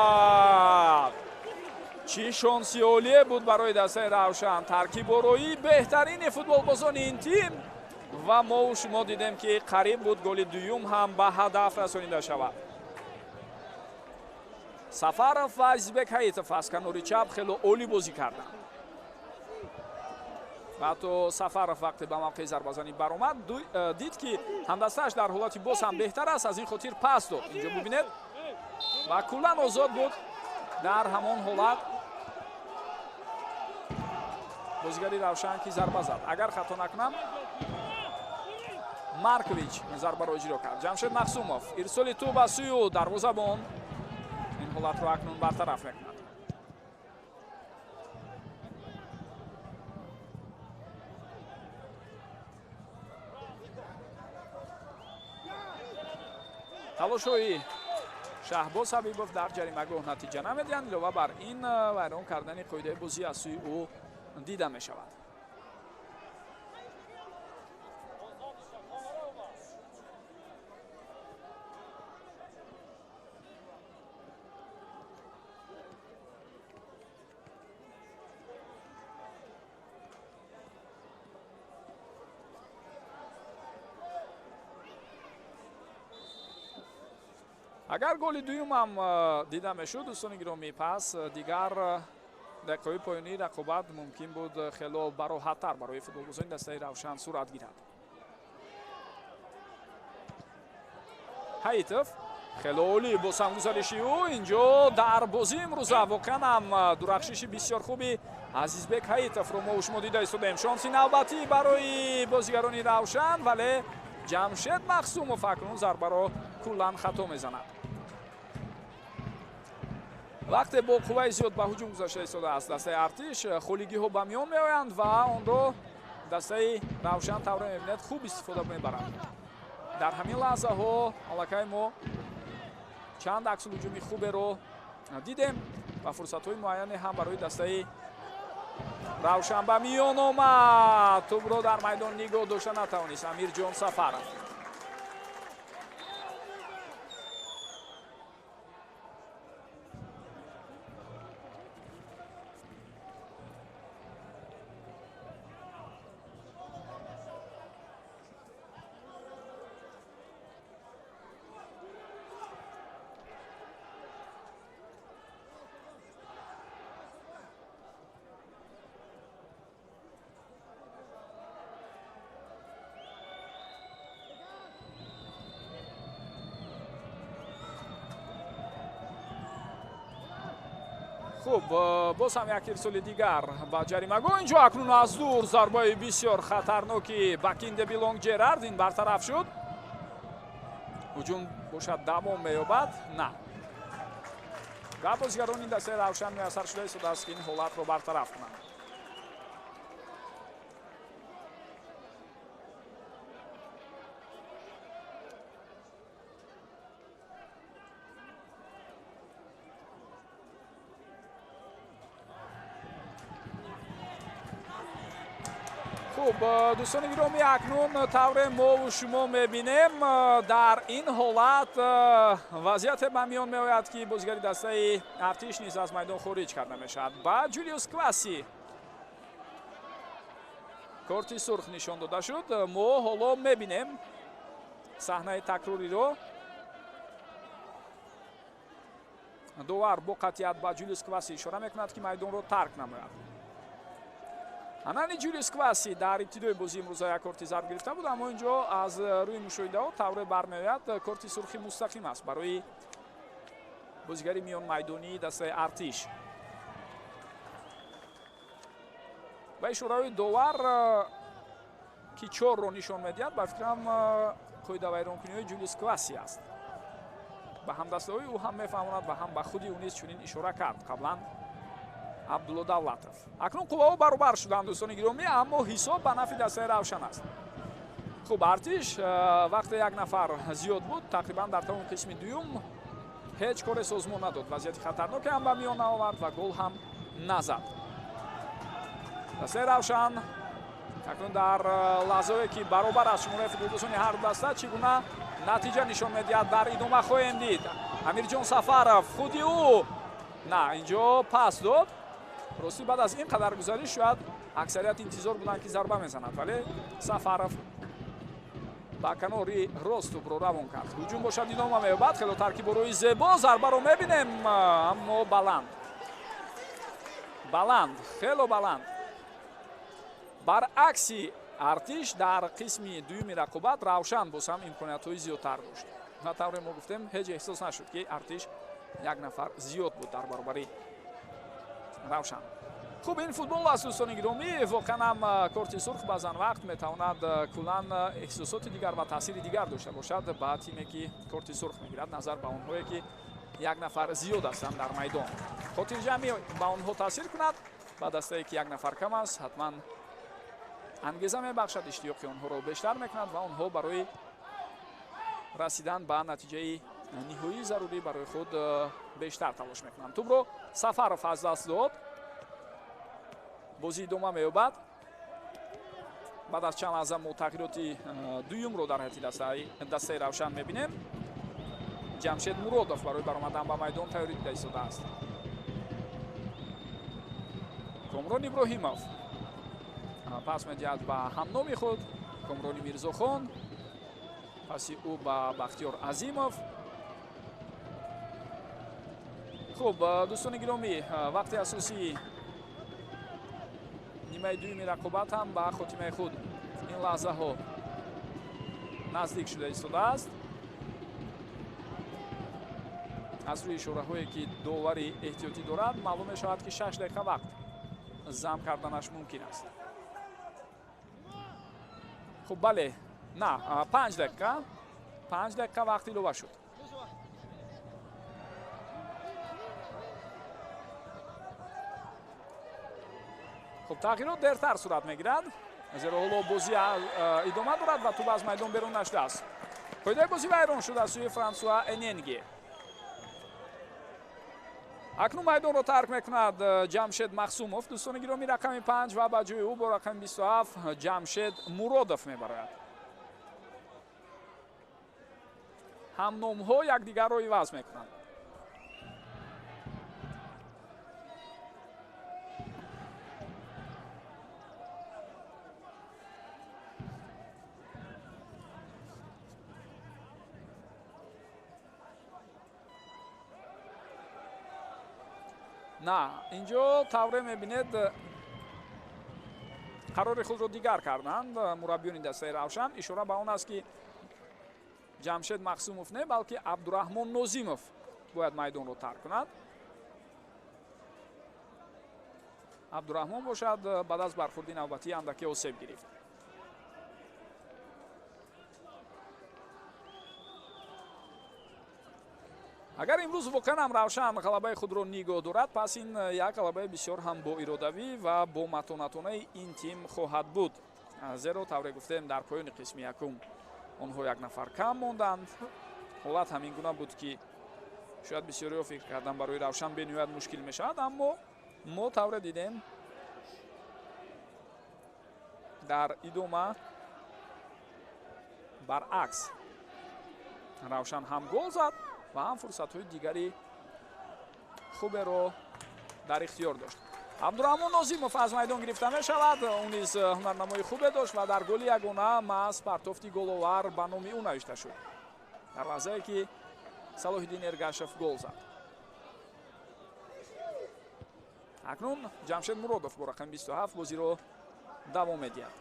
Чӣ шонси олие буд барои дастаи Равшан. Таркибороии беҳтарини футболбозони ин тим ва мову шумо дидем, ки қариб буд голи дуюм ҳам ба ҳадаф расонида шавад. Сафаров ва Азизбек Ҳаитов аз канори чап хело олӣ бозӣ карданд. Ҳатто Сафаров вақте ба мавқеи зарбазанӣ баромад, дид, ки ҳамдастааш дар ҳолати боз ҳам беҳтар аст, аз ин хотир пас дод. Инҷо бубинед, ва куллан озод буд дар ҳамон ҳолат бозигари Равшан, ки зарба зад. Агар хато накунам, Маркович зарбаро иҷро кард. Ҷамшед Махсумов ирсоли тӯб аз сӯи дарвозабон ин ҳолатро акнун бартараф мекунад. Талошҳои Шаҳбоз Ҳабибов дар ҷаримагоҳ натиҷа намедиҳанд. Илова бар ин, вайрон кардани қоидаи бозӣ аз сӯи ӯ дида мешавад. Агар голи дуюм ҳам дида мешуд, дӯстони гиромӣ, пас дигар дақиқаҳои поёнии рақобат мумкин буд хело бароҳаттар барои футболбозони дастаи Равшан сурат гирад. Ҳаитов Хеле олӣ бо самгузариши ӯ инҷо дар бозии имрӯза воқеан ҳам дурахшиши бисёр хуби Азизбек Ҳаитовро мо шумо дида истодаем. Шонси навбатӣ барои бозигарони Равшан, вале Ҷамшед Махсумов акнун зарбаро куллан хато мезанад. Вақте бо қувваи зиёд ба ҳуҷум гузашта истодааст дастаи Артиш, холигиҳо ба миён меоянд ва онро дастаи Равшан тавре мебинед хуб истифода мебарад. Дар ҳамин лаҳзаҳо аллакай мо чанд аксулҳуҷуми хуберо дидем ва фурсатҳои муайяне ҳам барои дастаи Равшан ба миён омад. Тӯбро дар майдон нигоҳ дошта натавонист Амирҷон Сафаров. Хуб, боз ҳам як ирсоли дигар ба ҷаримагоҳ. Инҷо акнун аз дур зарбаи бисёр хатарноки Бакинде Билонг Ҷерард, ин бартараф шуд. Ҳуҷум бошад давом меёбад? На. Ва бозигарони дастаи Равшан муяссар шуда истодааст, ки ин ҳолатро бартараф кунанд. Хуб, дӯстони гиромӣ, акнун тавре мову шумо мебинем, дар ин ҳолат вазъияте ба миён меояд, ки бозигари дастаи Артиш низ аз майдон хориҷ карда мешавад. Ба Ҷулиус Кваси корти сурх нишон дода шуд. Мо ҳоло мебинем саҳнаи такрориро. Довар бо қатъият ба Ҷулиус Кваси ишора мекунад, ки майдонро тарк намояд. Анани Ҷулиус Кваси дар ибтидои бозии имрӯза як корти зарб гирифта буд, аммо инҷо аз рӯи мушоҳидаҳо тавре бармеояд, корти сурхи мустақим аст барои бозигари миёнмайдонии дастаи Артиш. Ба ишораҳои довар, ки чорро нишон медиҳад, ба фикрам қоидавайронкуниҳои Ҷулиус Кваси аст. Ба ҳамдастаҳои ӯ ҳам мефаҳмонад ва ҳам ба худи ӯ низ чунин ишора кард қаблан Абдулло Давлатов. Акнун қувваҳо баробар шуданд, дӯстони гиромӣ, аммо ҳисоб ба нафи дастаи Равшан аст. Хуб, Артиш вақте як нафар зиёд буд, тақрибан дар тамоми қисми дуюм ҳеҷ коре созмон надод. Вазъияти хатарноке ҳам ба миён наовард ва гол ҳам назад. Дастаи Равшан акнун дар лаҳзаое ки баробар аст шумораи футболдӯстони ҳар ду даста, чӣ гуна натиҷа нишон медиҳад, дар идома хоҳем дид. Амирҷон Сафаров худи ӯ на инҷо пас дод. Ростӣ баъд аз ин қадар гузариш шояд аксарият интизор буданд, ки зарба мезанад, вале Сафаров ба канори рост тӯбро равон кард. Ҳуҷум бошад идома меёбад. Хело таркиборои зебо, зарбаро мебинем, аммо баланд, баланд, хело баланд. Баръакси Артиш дар қисми дуюми рақобат Равшан боз ҳам имкониятҳои зиёдтар дошт. На тавре мо гуфтем, ҳеҷ эҳсос нашуд, ки Артиш як нафар зиёд буд дар баробари Равшан. Хуб, ин футбол аст, дӯстони гиромӣ. Воқеан ҳам корти сурх баъзан вақт метавонад куллан эҳсосоти дигар ва таъсири дигар дошта бошад ба тиме, ки корти сурх мегирад, назар ба онҳое, ки як нафар зиёд ҳастанд дар майдон. Хотирҷамъӣ ба онҳо таъсир кунад, ба дастае, ки як нафар кам аст, ҳатман ангеза мебахшад, иштиёқи онҳоро бештар мекунад ва онҳо барои расидан ба натиҷаи ниҳоии зарурӣ барои худ бештар талош мекунанд. Тӯбро Сафаров аз даст дод. Бозӣ идома меёбад. Баъд аз чанд лаҳза мо тағйироти дуюмро дар ҳайати дастаи Равшан мебинем. Ҷамшед Муродов барои баромадан ба майдон тайёрӣ дида истодааст. Комрон Иброҳимов пас медиҳад ба ҳамноми худ Комрони Мирзохон, паси ӯ ба Бахтиёр Азимов. Хуб, дӯстони гиромӣ, вақти асосии нимаи дуюми рақобат ҳам ба хотимаи худ ин лаҳзаҳо наздик шуда истодааст. Аз рӯи ишораҳое ки довари эҳтиётӣ дорад, маълум мешавад, ки 6 дақиқа вақт зам карданаш мумкин аст. Хуб, бале, на, 5 дақиқа, 5 дақиқа вақт илова шуд. Хуб, тағйирот дертар сурат мегирад, зеро ҳоло бозӣ идома дорад ва тӯб аз майдон берун нашудааст. Қоидаи бозӣ вайрон шуд аз сӯи Франсуа Эненги. Акнун майдонро тарк мекунад Ҷамшед Махсумов, дӯстони гиромӣ, рақами 5 ва ба ҷои ӯ бо рақами 27 Ҷамшед Муродов мебарояд. Ҳамномҳо якдигарро иваз мекунанд. На, инҷо тавре мебинед, қарори худро дигар карданд мураббиёни дастаи Равшан. Ишора ба он аст, ки Ҷамшед Махсумов не, балки Абдураҳмон Нозимов бояд майдонро тарк кунад. Абдураҳмон бошад, баъд аз бархӯрди навбатӣ андаке осеб гирифт. Агар имрӯз воқеан ҳам Равшан ғалабаи худро нигоҳ дорад, пас ин як ғалабаи бисёр ҳам боиродавӣ ва бо матонатонаи ин тим хоҳад буд. Зеро тавре гуфтем, дар поёни қисми якум онҳо як нафар кам монданд. Ҳолат ҳамин гуна буд, ки шояд бисёриҳо фикр карданд барои Равшан бениҳоят мушкил мешавад, аммо мо тавре дидем дар идома баръакс Равшан ҳам гол зад ва ҳам фурсатҳои дигари хуберо дар ихтиёр дошт. Абдураҳмон Нозимов аз майдон гирифта мешавад. Ӯ низ ҳунарнамои хубе дошт ва дар голи ягона маҳз партофти головар ба номи ӯ навишта шуд, дар лаҳзае ки Салоҳиддин Эргашев гол зад. Акнун Ҷамшед Муродов бо рақами 27 бозиро давом медиҳад.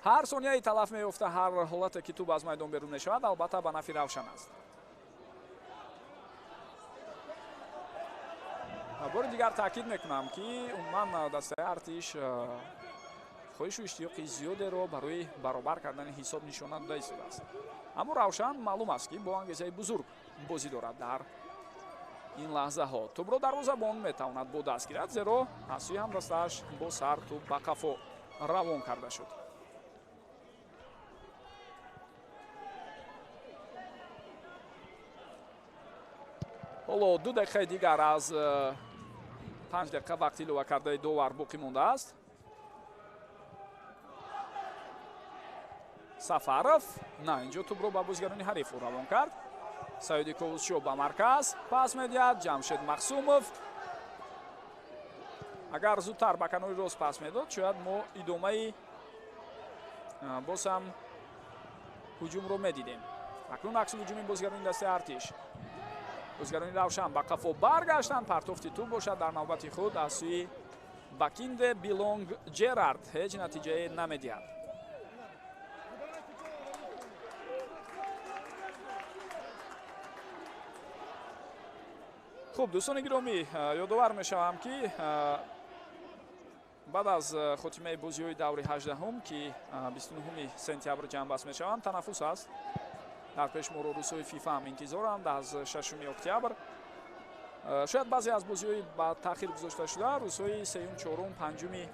Ҳар сонияи талаф меёфта, ҳар ҳолате ки тӯб аз майдон берун мешавад, албатта ба нафи Равшан аст. Бори дигар таъкид мекунам, ки умуман дастаи Артиш хоҳишу иштиёқи зиёдеро барои баробар кардани ҳисоб нишона дода истодааст. Аммо Равшан маълум аст, ки бо ангезаи бузург бозӣ дорад дар ин лаҳзаҳо. Тӯбро дарвозабон метавонад бо даст гирад, зеро аз сӯи ҳамдастааш бо сар тӯб ба қафо равон карда шуд. Ҳоло 2 дақиқаи дигар аз 5 дақиқа вақти илова кардаи довар боқӣ мондааст. Сафаров, на, инҷо тӯбро ба бозигарони ҳариф ӯ равон кард. Саиди Ковусшо ба марказ пас медиҳад. Ҷамшед Махсумов агар зудтар ба канори рост пас медод, шояд мо идомаи боз ҳам ҳуҷумро медидем. Акнун акси ҳуҷуми бозигарони дастаи Артиш. Бозигарони Равшан ба қафо баргаштанд. Партофти тӯб бошад дар навбати худ аз сӯи Бакинде Билонг Ҷерард ҳеҷ натиҷае намедиҳад. Хуб, дӯстони гиромӣ, ёдовар мешавам, ки баъд аз хотимаи бозиҳои даври 18-ум, ки 29 сентябр ҷамъбаст мешаванд, танаффус аст. Дар пеш моро рӯзҳои ФИФА ҳам интизоранд аз 6 октябр. Шояд баъзе аз бозиҳои ба таъхир гузошта шуда рӯзҳои 3, 4, 5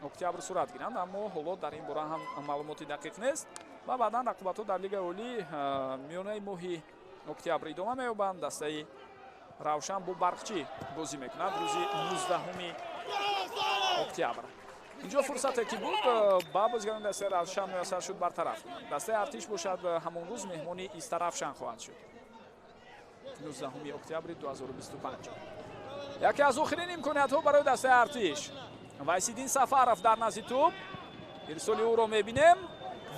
октябр сурат гиранд, аммо ҳоло дар ин бора ҳам маълумоти дақиқ нест ва баъдан рақобатҳо дар Лигаи Олӣ миёнаи моҳи октябр идома меёбанд. Дастаи Равшан бо Барқчӣ бозӣ мекунад рӯзи 19 октябр. Инҷо фурсате ки буд ба бозигарони дастаи Равшан муяссар шуд бартараф. Дастаи Артиш бошад ҳамон рӯз меҳмони Истаравшан хоҳад шуд 19 октябри 2025. Яке аз охирин имкониятҳо барои дастаи Артиш. Вайсиддин Сафаров дар назди тӯб, ирсоли ӯро мебинем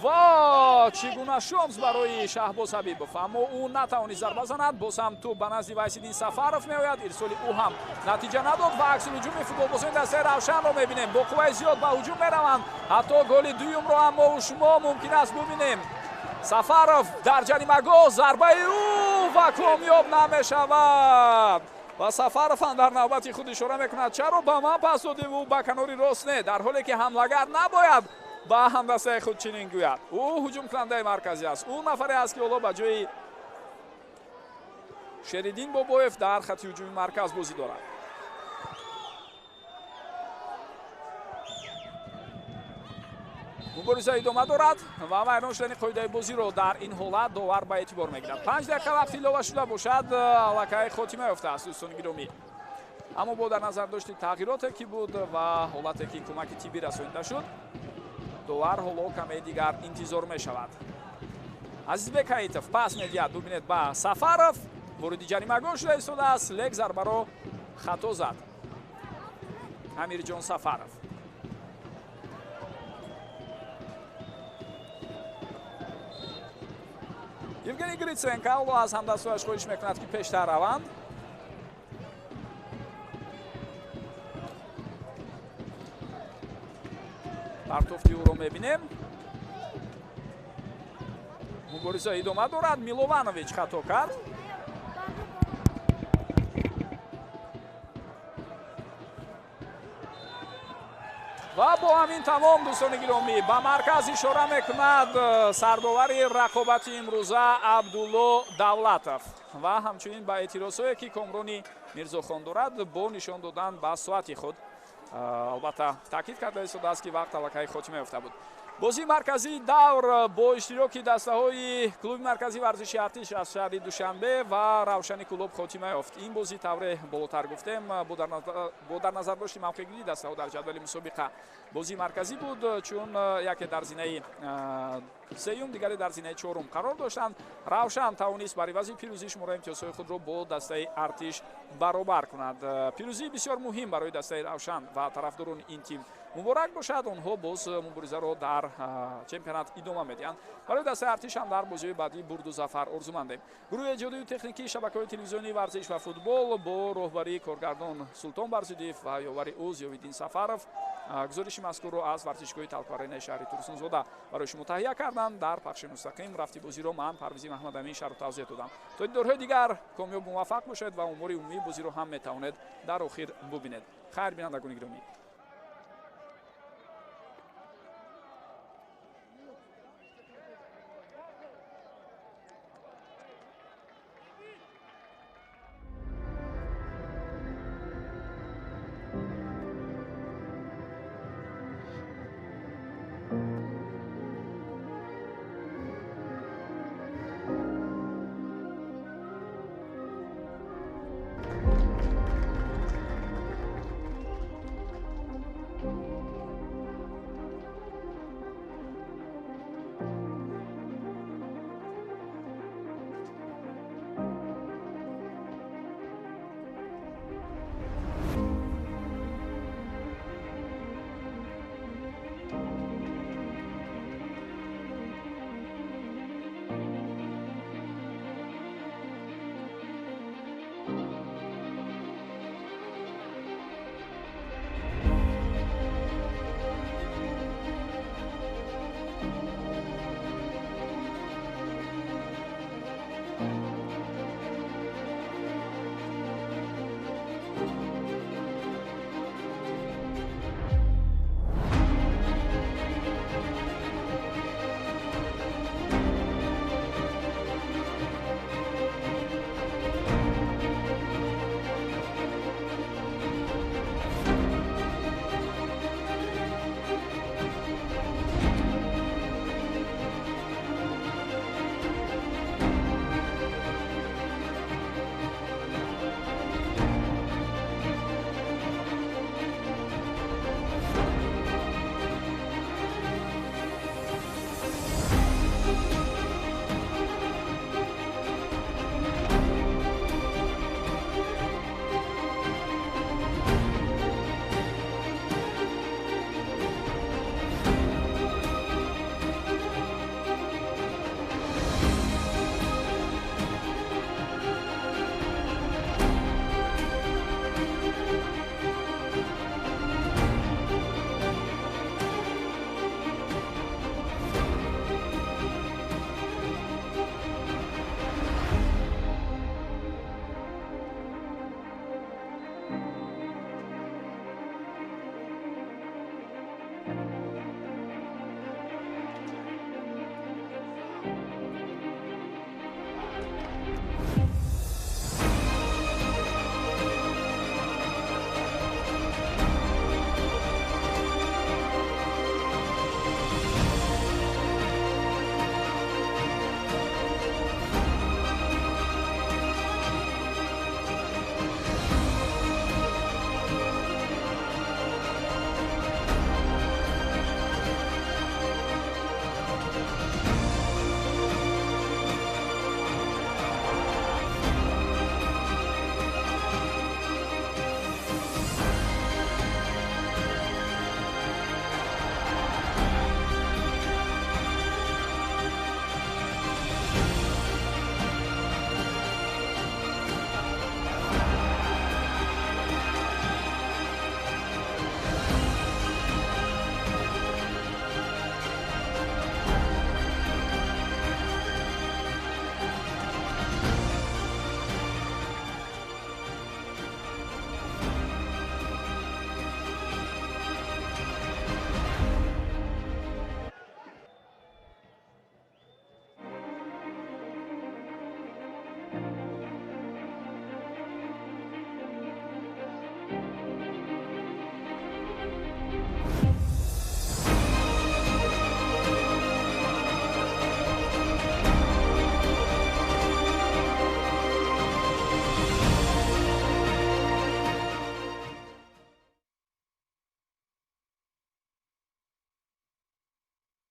ва чӣ гуна шонс барои Шаҳбоз Ҳабибов, аммо ӯ натавонист зарба занад. Боз ҳам тӯб ба назди Вайсиддин Сафаров меояд, ирсоли ӯ ҳам натиҷа надод ва акси ҳуҷуми футболбозони дастаи Равшанро мебинем. Бо қувваи зиёд ба ҳуҷум мераванд, ҳатто голи дуюмро ҳам мо шумо мумкин аст бубинем. Сафаров дар ҷаримагоҳ, зарбаи ӯ ва комёб намешавад. Ва Сафаров ҳам дар навбати худ ишора мекунад, чаро ба ман пас додиву ба канори рост не, дар ҳоле ки ҳамлагар набояд ба ҳамдастаи худ чунин гӯяд. Ӯ ҳуҷумкунандаи марказӣ аст. Ӯ нафаре аст, ки ҳоло ба ҷои Шериддин Бобоев дар хати ҳуҷуми марказ бозӣ дорад. Мубориза идома дорад ва вайрон шудани қоидаи бозиро дар ин ҳолат довар ба эътибор мегирад. 5 дақиқа вақт илова шуда бошад, аллакай хотима ёфтааст, дӯстони гиромӣ. Аммо бо дар назар дошти тағйироте ки буд ва ҳолате ки кӯмаки тиббӣ расонида шуд, довар ҳоло каме дигар интизор мешавад. Азизбек Ҳаитов пас медиҳад, бубинед, ба Сафаров, вориди ҷаримагоҳ шуда истодааст, лек зарбаро хато зад Амирҷон Сафаров. Евгений Гриценко ҳоло аз ҳамдастҳояш хоҳиш мекунад, ки пештар раванд. Партофти ӯро мебинем. Мубориза идома дорад. Милованович хато кард. Ва бо ҳамин тамом, дӯстони гиромӣ, ба марказ ишора мекунад сардовари рақобати имрӯза Абдулло Давлатов ва ҳамчунин ба эътирозҳое, ки Комрони Мирзохон дорад, бо нишон додан ба соати худ албатта таъкид карда истодааст, ки вақт аллакай хотима ёфта буд. Бозии марказии давр бо иштироки дастаҳои клуби марказии варзиши Артиш аз шаҳри Душанбе ва Равшани Кӯлоб хотима ёфт. Ин бозӣ тавре болотар гуфтем, бо дар назар дошти мавқеъгирии дастаҳо дар ҷадвали мусобиқа бозии марказӣ буд, чун яке дар зинаи сеюм, дигаре дар зинаи чорум қарор доштанд. Равшан тавонист бар ивази пирӯзӣ шумораи имтиёзҳои худро бо дастаи Артиш баробар кунад. Пирӯзии бисёр муҳим барои дастаи Равшан ва тарафдорони ин тим муборак бошад. Онҳо боз муборизаро дар чемпионат идома медиҳанд. Барои дастаи Артиш ҳам дар бозиҳои баъдӣ бурду зафар орзумандем. Гурӯҳи эҷодию техникии шабакаҳои телевизионии варзиш ва футбол бо роҳбарии коргардон Султон Барзидиев ва ёвари ӯ Зиёвиддин Сафаров гузориши мазкурро аз варзишгоҳи Талко-Аренаи шаҳри Турсунзода барои шумо таҳия карданд. Дар пахши мустақим рафти бозиро ман Парвизи Маҳмадамин шарҳу тавзеҳ додам. То дидорҳои дигар комёб муваффақ бошед ва умури умумии бозиро ҳам метавонед дар охир бубинед. Хайр, бинандагони гиромӣ.